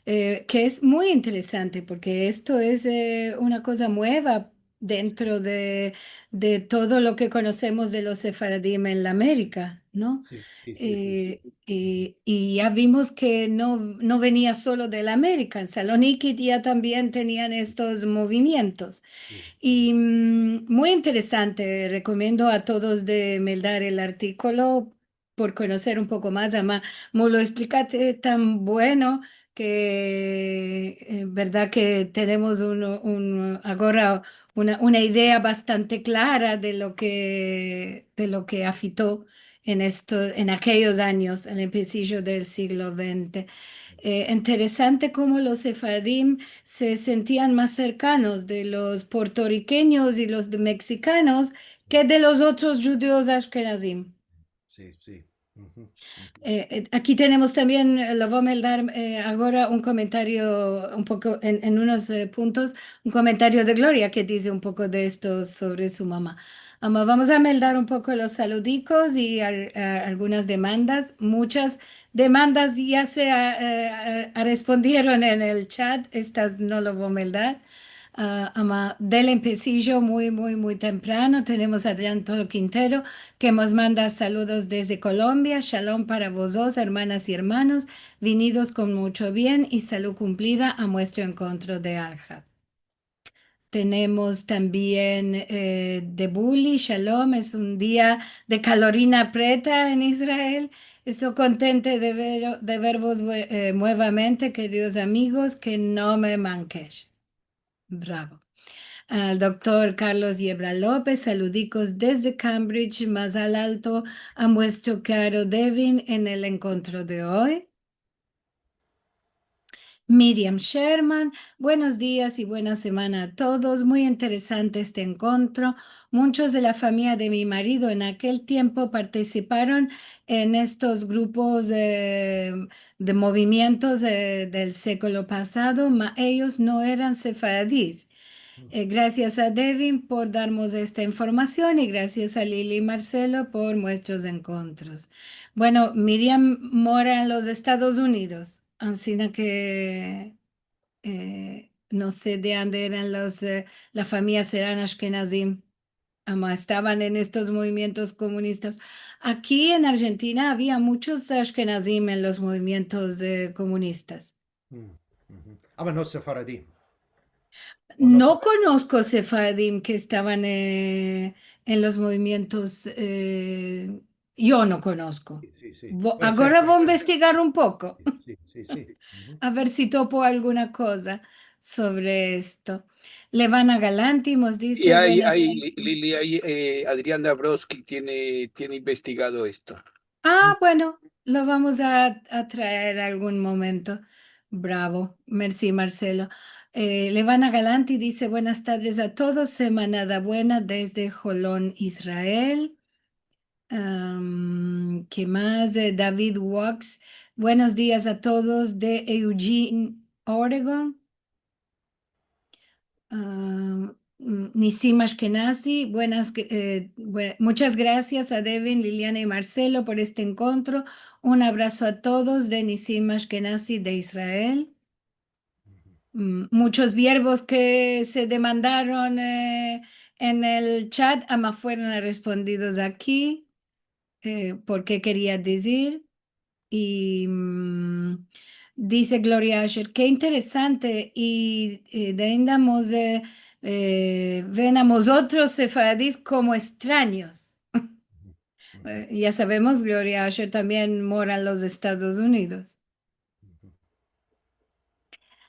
eh, ke es muy interesante, porke esto es, eh, una koza mueva dentro de, de todo lo ke konosemos de los sefaradim en la Amerika, no? Si, si, si, si, si. Eh, i, i ya vimos ke no, no venia solo de la Amerika. En Saloniki ya tambien tenian estos movimientos. Si. I, mm, muy interesante. Rekomendo a todos de meldar el artikolo por konoser un poko mas, ama, mo lo esplikaste tan bueno ke, eh, verdad ke tenemos un, un, agora una, una idea bastante klara de lo ke, de lo ke afekto en esto, en akeyos anyos, el empesijo del siglo vente. Eh, interesante komo los sefaradim se sentian mas serkanos de los puertorikenyos i los de meksikanos ke de los otros djudios ashkenazim. Si, si. Uhu, uhu. Eh, eh, aki tenemos tambien, eh, lo vo a meldar, eh, agora un komentario un poko en, en unos, eh, puntos, un komentario de Gloria ke dize un poko de esto sovre su mama. Ama, vamos a meldar un poko los saludikos i al-, a-, algunas demandas. Muchas demandas ya se a-, eh, a-, a respondieron en el chat, estas no lo vo a meldar. Ah, ama, del empesijo muy, muy, muy temprano tenemos a Adrián Toro Quintero, ke mos manda saludos desde Kolombia. Shalom para vozos, ermanas i ermanos, vinidos kon mucho bien i salud kumplida a muestro enkontro de Alhad. Tenemos tambien, eh, de Buli, shalom, es un dia de kalorina preta en Israel. Esto kontente de ver, de vervos, eh, muevamente, keridos amigos, ke no me mankesh. Bravo. Al doktor Carlos Yebra Lopez, saludikos desde Cambridge, mazal alto a muestro karo Devin en el enkontro de oy. Miriam Sherman, buenos dias i buena semana a todos. Muy interesante este enkontro. Munchos de la famiya de mi marido en akel tiempo partisiparon en estos grupos, eh, de movimientos, eh, del siglo pasado, ma eyos no eran sefaradis. Eh, grasias a Devin por darmos esta informasion i grasias a Lili i Marcelo por muestros enkontros. Bueno, Miriam mora en los Estados Unidos, ansina ke, eh, no se de ande eran los, eh, la famiya seran ashkenazim, ama estavan en estos movimientos komunistas. Aki en Arjentina avia munchos ashkenazim en los movimientos, eh, komunistas. Mm, uhu. Ama no sefaradim. O no sefaradim. No konosko sefaradim ke estavan, eh, en los movimientos, eh, yo no konosko. Si, si, si. Vo-, agora vo investigar un poko. Si, si, si, si. Uhu. A ver si topo alguna koza sovre esto. Levana Galanti mos dize, i ay, buenas ay, noches. Li-, Lili, ay, eh, Adrian Dabrowski tiene, tiene investigado esto. Ah, bueno, lo vamos a, a traer algun momento. Bravo. Mersi, Marcelo. Eh, Levana Galanti dize, buenas tades a todos, semanada buena desde Holon, Israel. Am, ke mas? Eh, David Wax, buenos dias a todos de Eugene, Oregon. Ah, mm, Nisim Ashkenazi, buenas, eh, bue-, munchas grasias a Devin, Liliana i Marcelo por este enkontro. Un abraso a todos de Nisim Ashkenazi de Israel. Mm, munchos verbos ke se demandaron, eh, en el chat, ama fueron respondidos aki, eh, por ke keria dizir. I, mm, dize Gloria Asher, ke interesante, i, eh, de ainda mos, eh, eh, ven a mozotros sefaradis komo estranyos. Eh, ya savemos, Gloria Asher tambien mora en los Estados Unidos.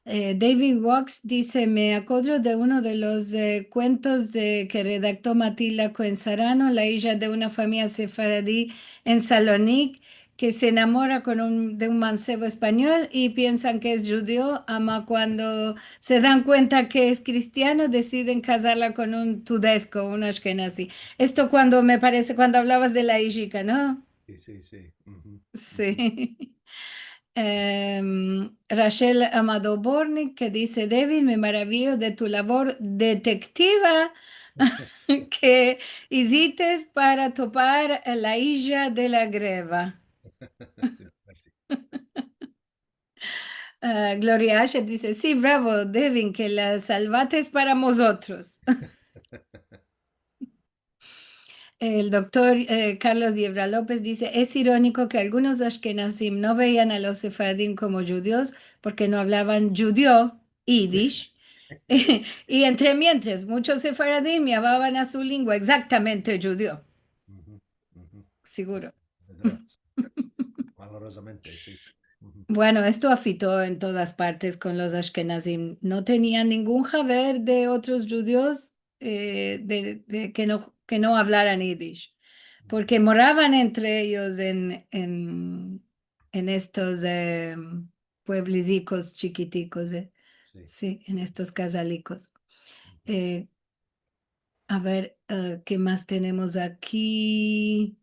Eh, David Wax dize, me akodro de uno de los, eh, kuentos de, ke redakto Matilda Koen Sarano, la ija de una famiya sefaradi en Salonik, ke se enamora kon un, de un mansevo espanyol i piensan ke es djudio, ama kuando se dan kuenta ke es kristiano, desiden kazarla kon un tudesko, un ashkenazi. Esto kuando, me parese, kuando avlavas de la ijika, no? Si, si, si. Uhu. Si. Em, Rachel Amado Bornik, ke dize, Devin, me maraviyo de tu lavor detektiva ke izites para topar la ija de la greva. Si, mersi. Ah, Gloria Asher dize, si, bravo, Devin, ke la salvates para mozotros. El doktor, eh, Carlos Yebra Lopez dize, es ironiko ke algunos ashkenazim no veian a los sefaradim komo djudios porke no avlavan djudio, yiddish, i entre mientres, munchos sefaradim yamavan a su lingua egzaktamente djudio. Uhu, uhu. Siguro. Malorozamente, si. Uhu. Bueno, esto afekto en todas partes kon los ashkenazim. No tenian ningun haver de otros djudios, eh, de, de ke no, ke no avlaran yiddish, porke moravan entre eyos en, en, en estos, em, pueblizikos chikitikos, eh. Si. Si, en estos kazalikos. Uhu. Eh, a ver, eh, ke mas tenemos aki?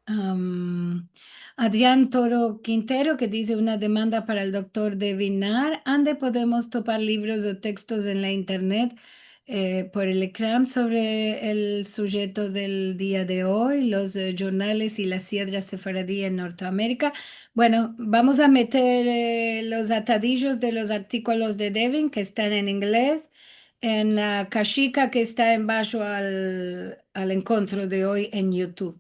Am, Adrian Toro Quintero, ke dize, una demanda para el doktor Devin Naar. Ande podemos topar livros o tekstos en la internet, eh, por el ekran sovre el sujeto del dia de oy, los, eh, jurnales i la siedra sefaradi en Norteamerika? Bueno, vamos a meter, eh, los atadijos de los artikolos de Devin, ke estan en inglez, en la kashika ke esta embasho al, al enkontro de oy en YouTube.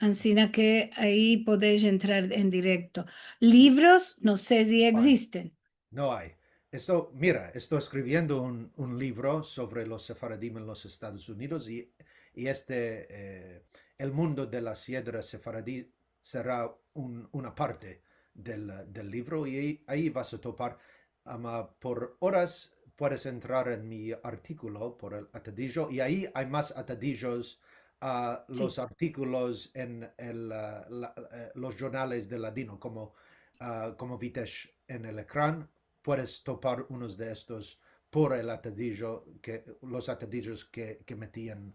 Ansina ke ayi podesh entrar en direkto. Livros, no se si egzisten. No ay. Esto, mira, esto eskriviendo un, un livro sovre los sefaradim en los Estados Unidos i, i este, eh, el mundo de la siedra sefaradi sera un, una parte del, del livro i ayi, ayi vas a topar. Ama por oras puedes entrar en mi artikulo por el atadijo i ayi ay mas atadijos a los artikolos en el, ah, la, eh, los jurnales de ladino, komo, ah, komo Vitesh en el ekran, puedes topar unos de estos por el atadijo ke, los atadijos ke, ke metian,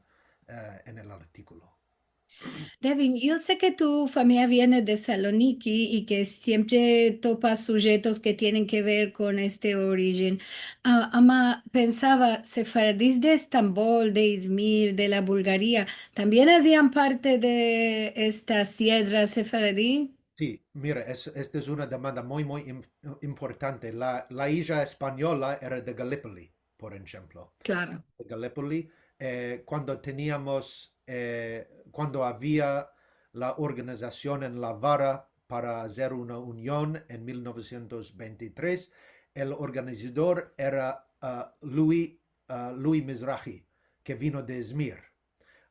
eh, en el artikulo. Devin, yo se ke tu famiya viene de Saloniki i ke siempre topas sujetos ke tienen ke ver kon este orijen. A, ama pensava, sefaradis de Estambol, de Izmir, de la Bulgaria, tambien azian parte de esta siedra sefaradi? Si, mira, es, esta es una demanda muy, muy im-, importante. La, la ija espanyola era de Gallipoli, por enshemplo. Klaro. De Gallipoli, eh, kuando teniamos, eh, kuando avia la organizasion en La Vara para azer una union en mil novesientos vente i tres, el organizador era, ah, Louis, ah, Louis Mizrahi, ke vino de Izmir,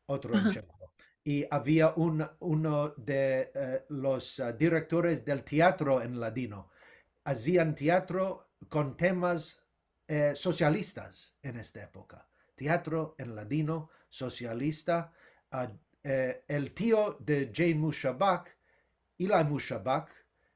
otro enshemplo. I avia un, uno de, eh, los, ah, direktores del teatro en ladino. Azian teatro kon temas, eh, sosialistas en esta epoka. Teatro en ladino, sosialista. Ah, eh, el tio de Jane Mushabak, Eli Mushabak,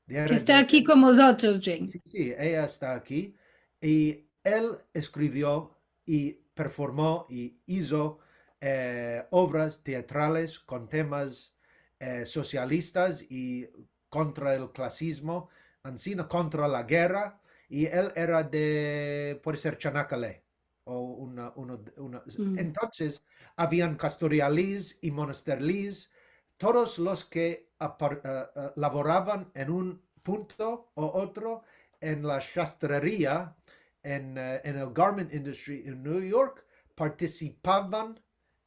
de Ke esta aki kon mozotros, Jane. Si, si, eya esta aki. I el eskrivio i performo i izo, eh, ovras teatrales kon temas, eh, sosialistas i kontra el klasizmo, ansina kontra la gerra, i el era de, puede ser, Chanakale, o una, uno, una. Entonses, avian Kastorialis i Monasterlis, todos los ke apar-, eh, eh, lavoravan en un punto o otro en la shastreria, en, eh, en el garment industry en New York, partisipavan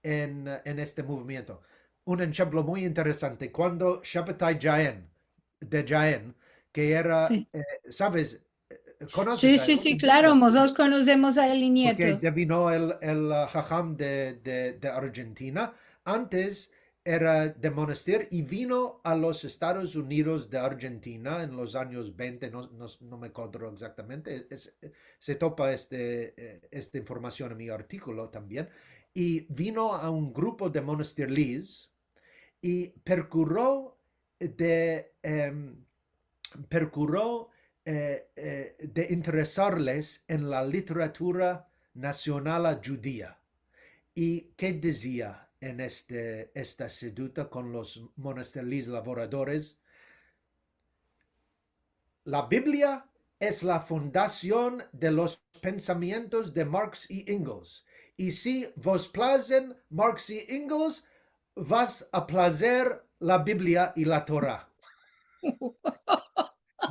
en, eh, en este movimiento. Un enshemplo muy interesante, kuando Shabbatai Jaen, de Jaen, ke era, Si. eh, saves, eh, konoses Si, a si, el? Si, klaro, mozotros konosemos a Eli Nieto. Porke devino el, el, ah, haham de, de, de Arjentina. Antes era de Monastir i vino a los Estados Unidos de Arjentina en los anyos vente, no, no, no me akodro egzaktamente, es, se topa este, eh, esta informasion en mi artikulo tambien, i vino a un grupo de Monastirlis i perkuro de, em, perkuro, eh, eh, de interesarles en la literatura nasionala djudia. I ke dizia en este, esta seduta kon los Monastirlis lavoradores? La Biblia es la fundasion de los pensamientos de Marx i Engels. I si vos plazen Marx i Engels, vas a plazer la Biblia i la Torah.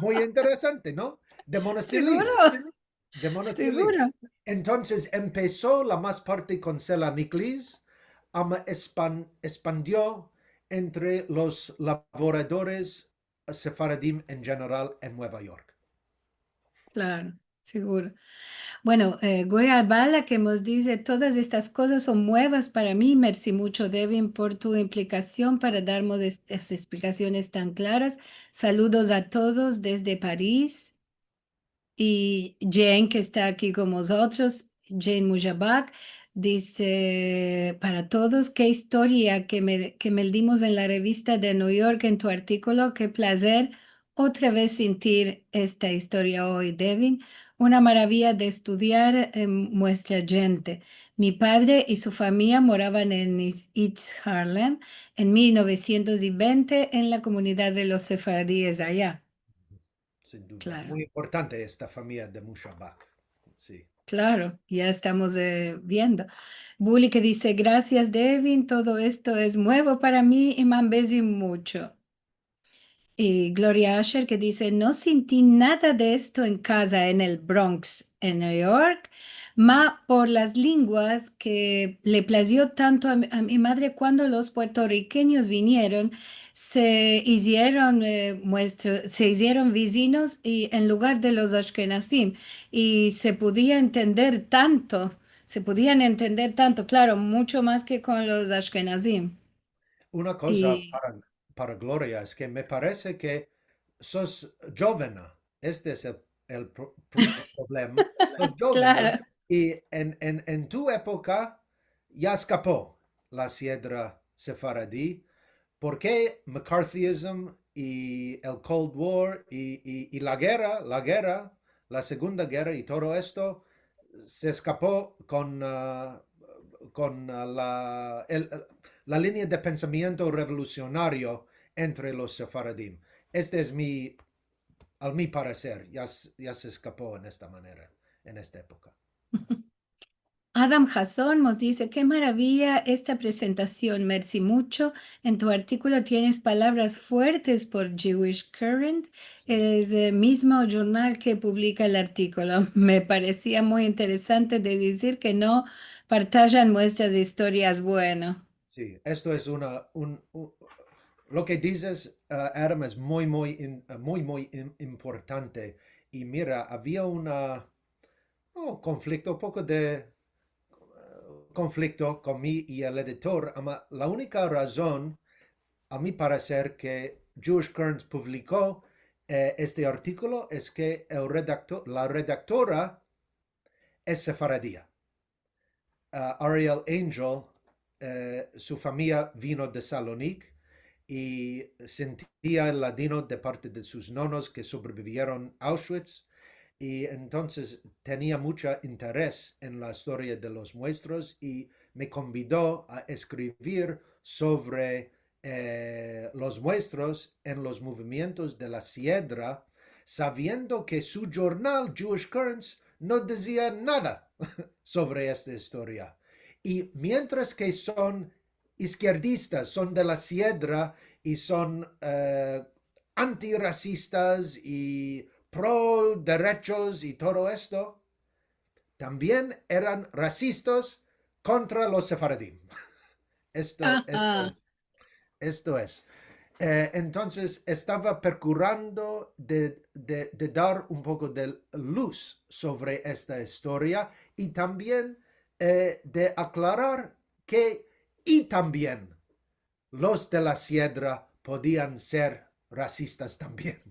Muy interesante, no? De Monastirlis. Seguro. De Monastirlis. Seguro. Entonses empeso la mas parte kon Selaniklis, ama espan-, espandio entre los lavoradores sefaradim en jeneral en Nueva York. Klaro, seguro. Bueno, eh, Goya Bala ke mos dize, todas estas kozas son muevas para mi. Mersi mucho, Devin, por tu implikasion para darmos estas esplikasiones tan klaras. Saludos a todos desde Paris. I Jane, ke esta aki kon mozotros, Jane Mujabak, dize, para todos, ke istoria ke me, ke meldimos en la revista de New York en tu artikulo, ke plazer otra vez sentir esta istoria oy, Devin. Una maraviya de estudiar, eh, muestra djente. Mi padre i su famiya moravan en East, East Harlem en mil novesientos i vente en la komunidad de los sefaradies aya. Sin duda. Klaro. Muy importante esta famiya de Mushabak. Si. Klaro, ya estamos, eh, viendo. Buli ke dize, "Grasias, Devin, todo esto es muevo para mi i me ambezi mucho." I Gloria Asher ke dize, "No senti nada de esto en kaza en el Bronx, en New York, ma por las linguas ke le plazio tanto a mi, a mi madre kuando los puertorikenyos vinieron, se izieron, eh, muestro-, se izieron vizinos i en lugar de los ashkenazim, i se podia entender tanto, se podian entender tanto, klaro, mucho mas ke kon los ashkenazim." Una koza I para, para Gloria es ke me parese ke sos djovena. Este es el, el pro-, pro-, problema. Sos djovena. Klaro. I en, en, en tu epoka ya eskapo la siedra sefaradi, porke McCarthyism i el Cold War i, i, i la gerra, la gerra, la Segunda Gerra i todo esto, se eskapo kon, ah, kon, ah, la, el, la linea de pensamiento revolusionario entre los sefaradim. Este es mi, al mi pareser, ya s-, ya se eskapo en esta manera, en esta epoka. Adam Hasson mos dize: "Ke maraviya esta prezentasion, mersi muncho. En tu artikolo tienes palavras fuertes por Jewish Current. Es el mizmo jurnal ke publika el artikolo." Me paresia muy interesante de dizir ke no partajan muestras istorias. Bueno. Si, esto es una, un, un, lo ke dizes, ah, Adam, es muy, muy in-, ah, muy, muy im-, importante. I mira, avia una, oh, konflikto, un poko de, eh, konflikto kon mi i el editor, ama la unika razon, a mi pareser, ke Jewish Currents publiko, eh, este artikolo es ke el redakto-, la redaktora es sefaradia. Ah, Ariel Angel, eh, su famiya vino de Salonik i sentia el ladino de parte de sus nonos ke sobrebivieron Auschwitz, i entonses tenia muncho interes en la istoria de los muestros i me konvido a eskrivir sovre eh, los muestros en los movimientos de la siedra, saviendo ke su jurnal, Jewish Currents, no dizia nada sovre esta istoria. I mientras ke son izkierdistas, son de la siedra i son, eh, antirasistas i pro derechos i todo esto, tambien eran rasistas kontra los sefaradim. Esto, esto es. Esto es, eh, entonses estava prokurando de, de, de dar un poko de luz sovre esta istoria i tambien, eh, de aklarar ke i tambien los de la siedra podian ser rasistas tambien.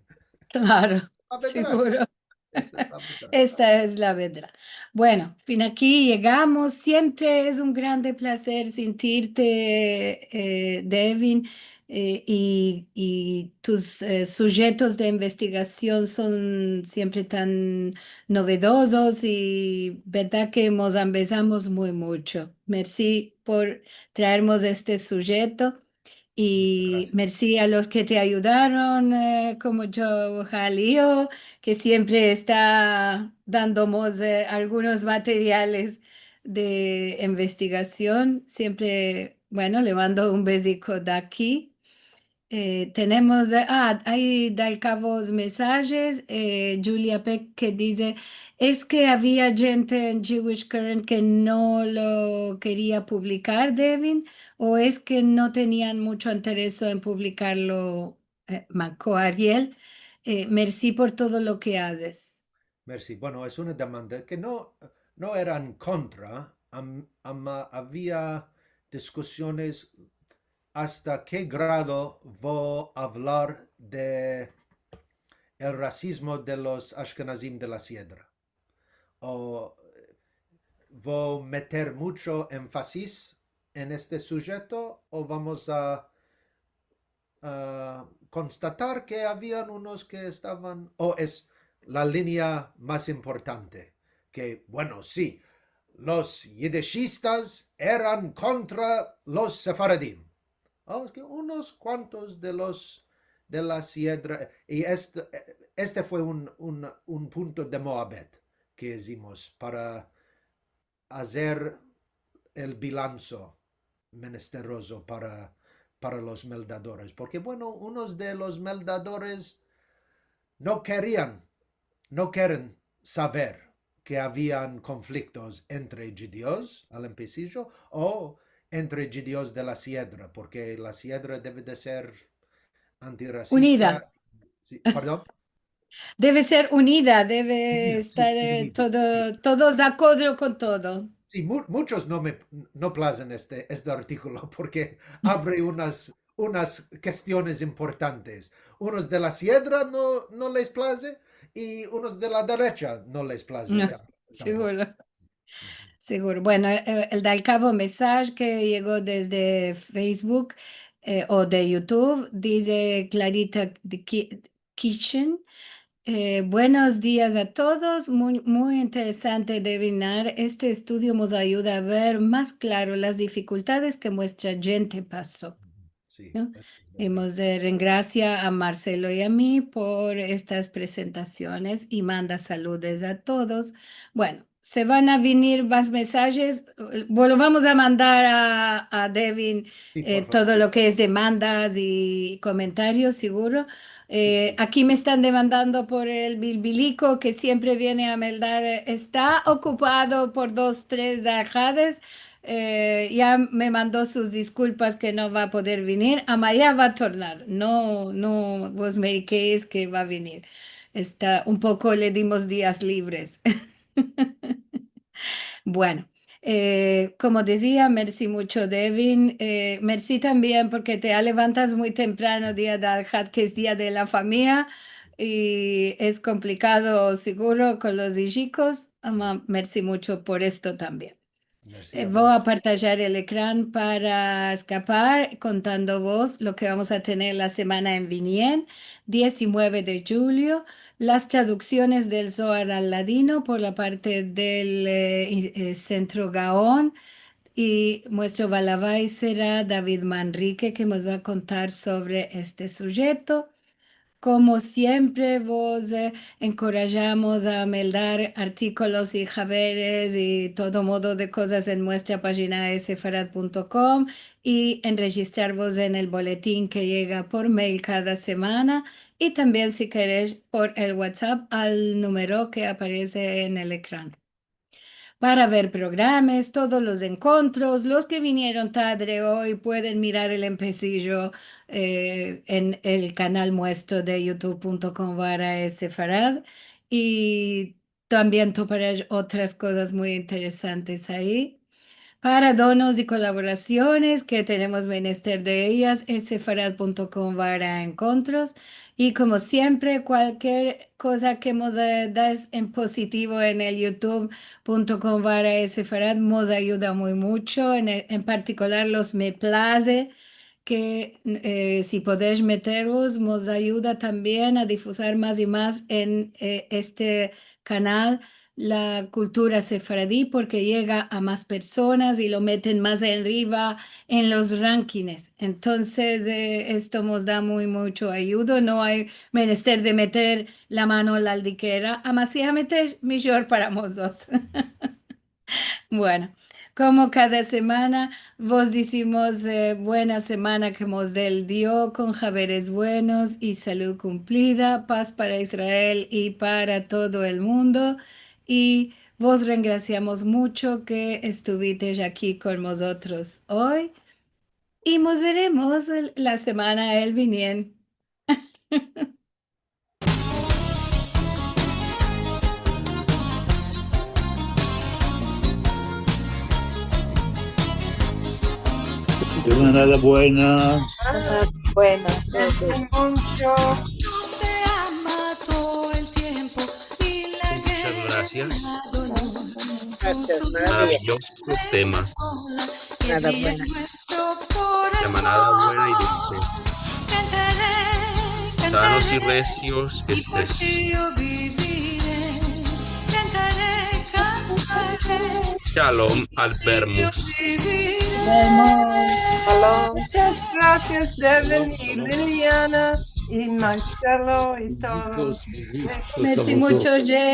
Klaro, la verdad, siguro. Esta es la verdad. Esta es la verdad. Bueno, fin aki yegamos. Siempre es un grande plazer sentirte, eh, Devin, eh, i, i tus, eh, sujetos de investigasion son siempre tan novedozos i verdad ke mos ambezamos muy muncho. Mersi por traermos este sujeto. I mersi a los ke te ayudaron, eh, komo Joe Halio, ke siempre esta dandomos, eh, algunos materiales de investigasion. Siempre, bueno, le mando un beziko de aki. Eh, tenemos, eh, ah, ay de al kavo mesajes. Eh, Julia Peck ke dize, es ke avia djente en Jewish Current ke no lo keria publikar, Devin, o es ke no tenian muncho intereso en publikarlo, eh, manko Ariel? Eh, mersi por todo lo ke azes. Mersi. Bueno, es una demanda ke no, no eran kontra, am-, ama avia diskusiones asta ke grado vo avlar de el rasizmo de los ashkenazim de la siedra. O, eh, vo meter muncho enfasis en este sujeto o vamos a, a konstatar ke avian unos ke estavan, o es la linea mas importante, ke, bueno, si, los yidishistas eran kontra los sefaradim. Oh, es ke unos kuantos de los, de la siedra, i este, este fue un, un, un punto de Moabet ke izimos para azer el bilanso menesterozo para, para los meldadores. Porke, bueno, unos de los meldadores no kerian, no keren saver ke avian konfliktos entre djudios al empesijo o entre djudios de la siedra, porke la siedra deve de ser antirasista. Unida. Si, pardon? Deve ser unida, deve estar, eh, todo, todos de akodro kon todo. Si, mu-, munchos no me, no plazen este, este artikolo, porke avre unas unas kestiones importantes. Unos de la siedra no, no les plaze i unos de la derecha no les plaze. No, tam-, tampoco. Siguro. Siguro. Bueno, eh, el de al kavo mesaj ke yego desde Facebook, eh, o de YouTube, dize Clarita de Ki-, Kitchen. Eh, buenos dias a todos. Muy, muy interesante, Devin Naar. Este estudio mos ayuda a ver mas klaro las difikultades ke muestra djente paso. Si, no? Es verdad. I mos, eh, rengrasia a Marcelo i a mi por estas presentasiones i manda saludos a todos. Bueno, se van a venir mas mensajes. Bueno, vamos a mandar a, a Devin, si, eh, por favor, todo lo ke es demandas i komentarios, seguro. Eh, si, si. Aki me estan demandando por el bilbiliko ke siempre viene a meldar, eh, esta okupado por dos, tres ahades. Eh, ya me mando sus diskulpas ke no va a poder venir. Ama ya va a tornar. No, no vos merikeis ke va a venir. Esta, un poko le dimos dias livres. Bueno, eh, komo dizia, mersi muncho, Devin. Eh, mersi tambien porke te alevantas muy temprano, dia de Alhad, ke es dia de la famiya, i es komplikado, seguro, kon los ijikos. Ama, mersi muncho por esto tambien. Mersi a ti. Eh, vo a partajar el ekran para eskapar, kontandovos lo ke vamos a tener la semana en vinien, diez i mueve de djulyo, las traduksiones del Zohar al ladino por la parte del, eh, i-, eh, Sentro Gaon, i muestro balavai sera David Manrique, ke mos va a kontar sovre este sujeto. Komo siempre, vos, eh, enkorajamos a meldar artikolos i haberes i todo modo de kozas en muestra pajina sefarad punto com i enrejistrarvos en el boletin ke yega por mail kada semana i tambien, si keresh, por el WhatsApp al numero ke aparese en el ekran. Para ver programas, todos los enkontros, los ke vinieron tadre oy pueden mirar el empesijo, eh, en el kanal muestro de youtube punto com barra sefarad, i tambien toparesh otras kozas muy interesantes ayi. Para donos i kolaborasiones ke tenemos menester de eyas, es sefarad punto com barra enkontros. I komo siempre, kualkier koza ke mos, eh, das en pozitivo en el youtube punto com barra sefarad mos ayuda muy muncho, en, en partikular los me plaze, ke, eh, si podesh metervos, mos ayuda tambien a difuzar mas i mas en, eh, este kanal la kultura sefaradi, porke yega a mas personas i lo meten mas enriva en los rankings. Entonses, eh, esto mos da muy muncho ayudo. No ay menester de meter la mano en la aldikera, ama si a meter, mijor para mozotros. Bueno, komo kada semana, vos dizimos, eh, buena semana ke mos del Dio kon haberes buenos i salud kumplida, paz para Israel i para todo el mundo. I vos rengrasiamos muncho ke estuvitesh aki kon mozotros oy. I mos veremos el, la semana el vinien. Semanada buena. Ah, buena. Gracias. Muchas gracias. Gracias, Maravilla. Maravilloso tema. Nada, buena. Semanada buena i dulse. Sanos i resios ke estesh. Shalom, al vermos. Shalom. Muchas gracias, Devin i Liliana i Marcelo i todos. Besitos, besitos a vozotros. Mersi muncho, Jay.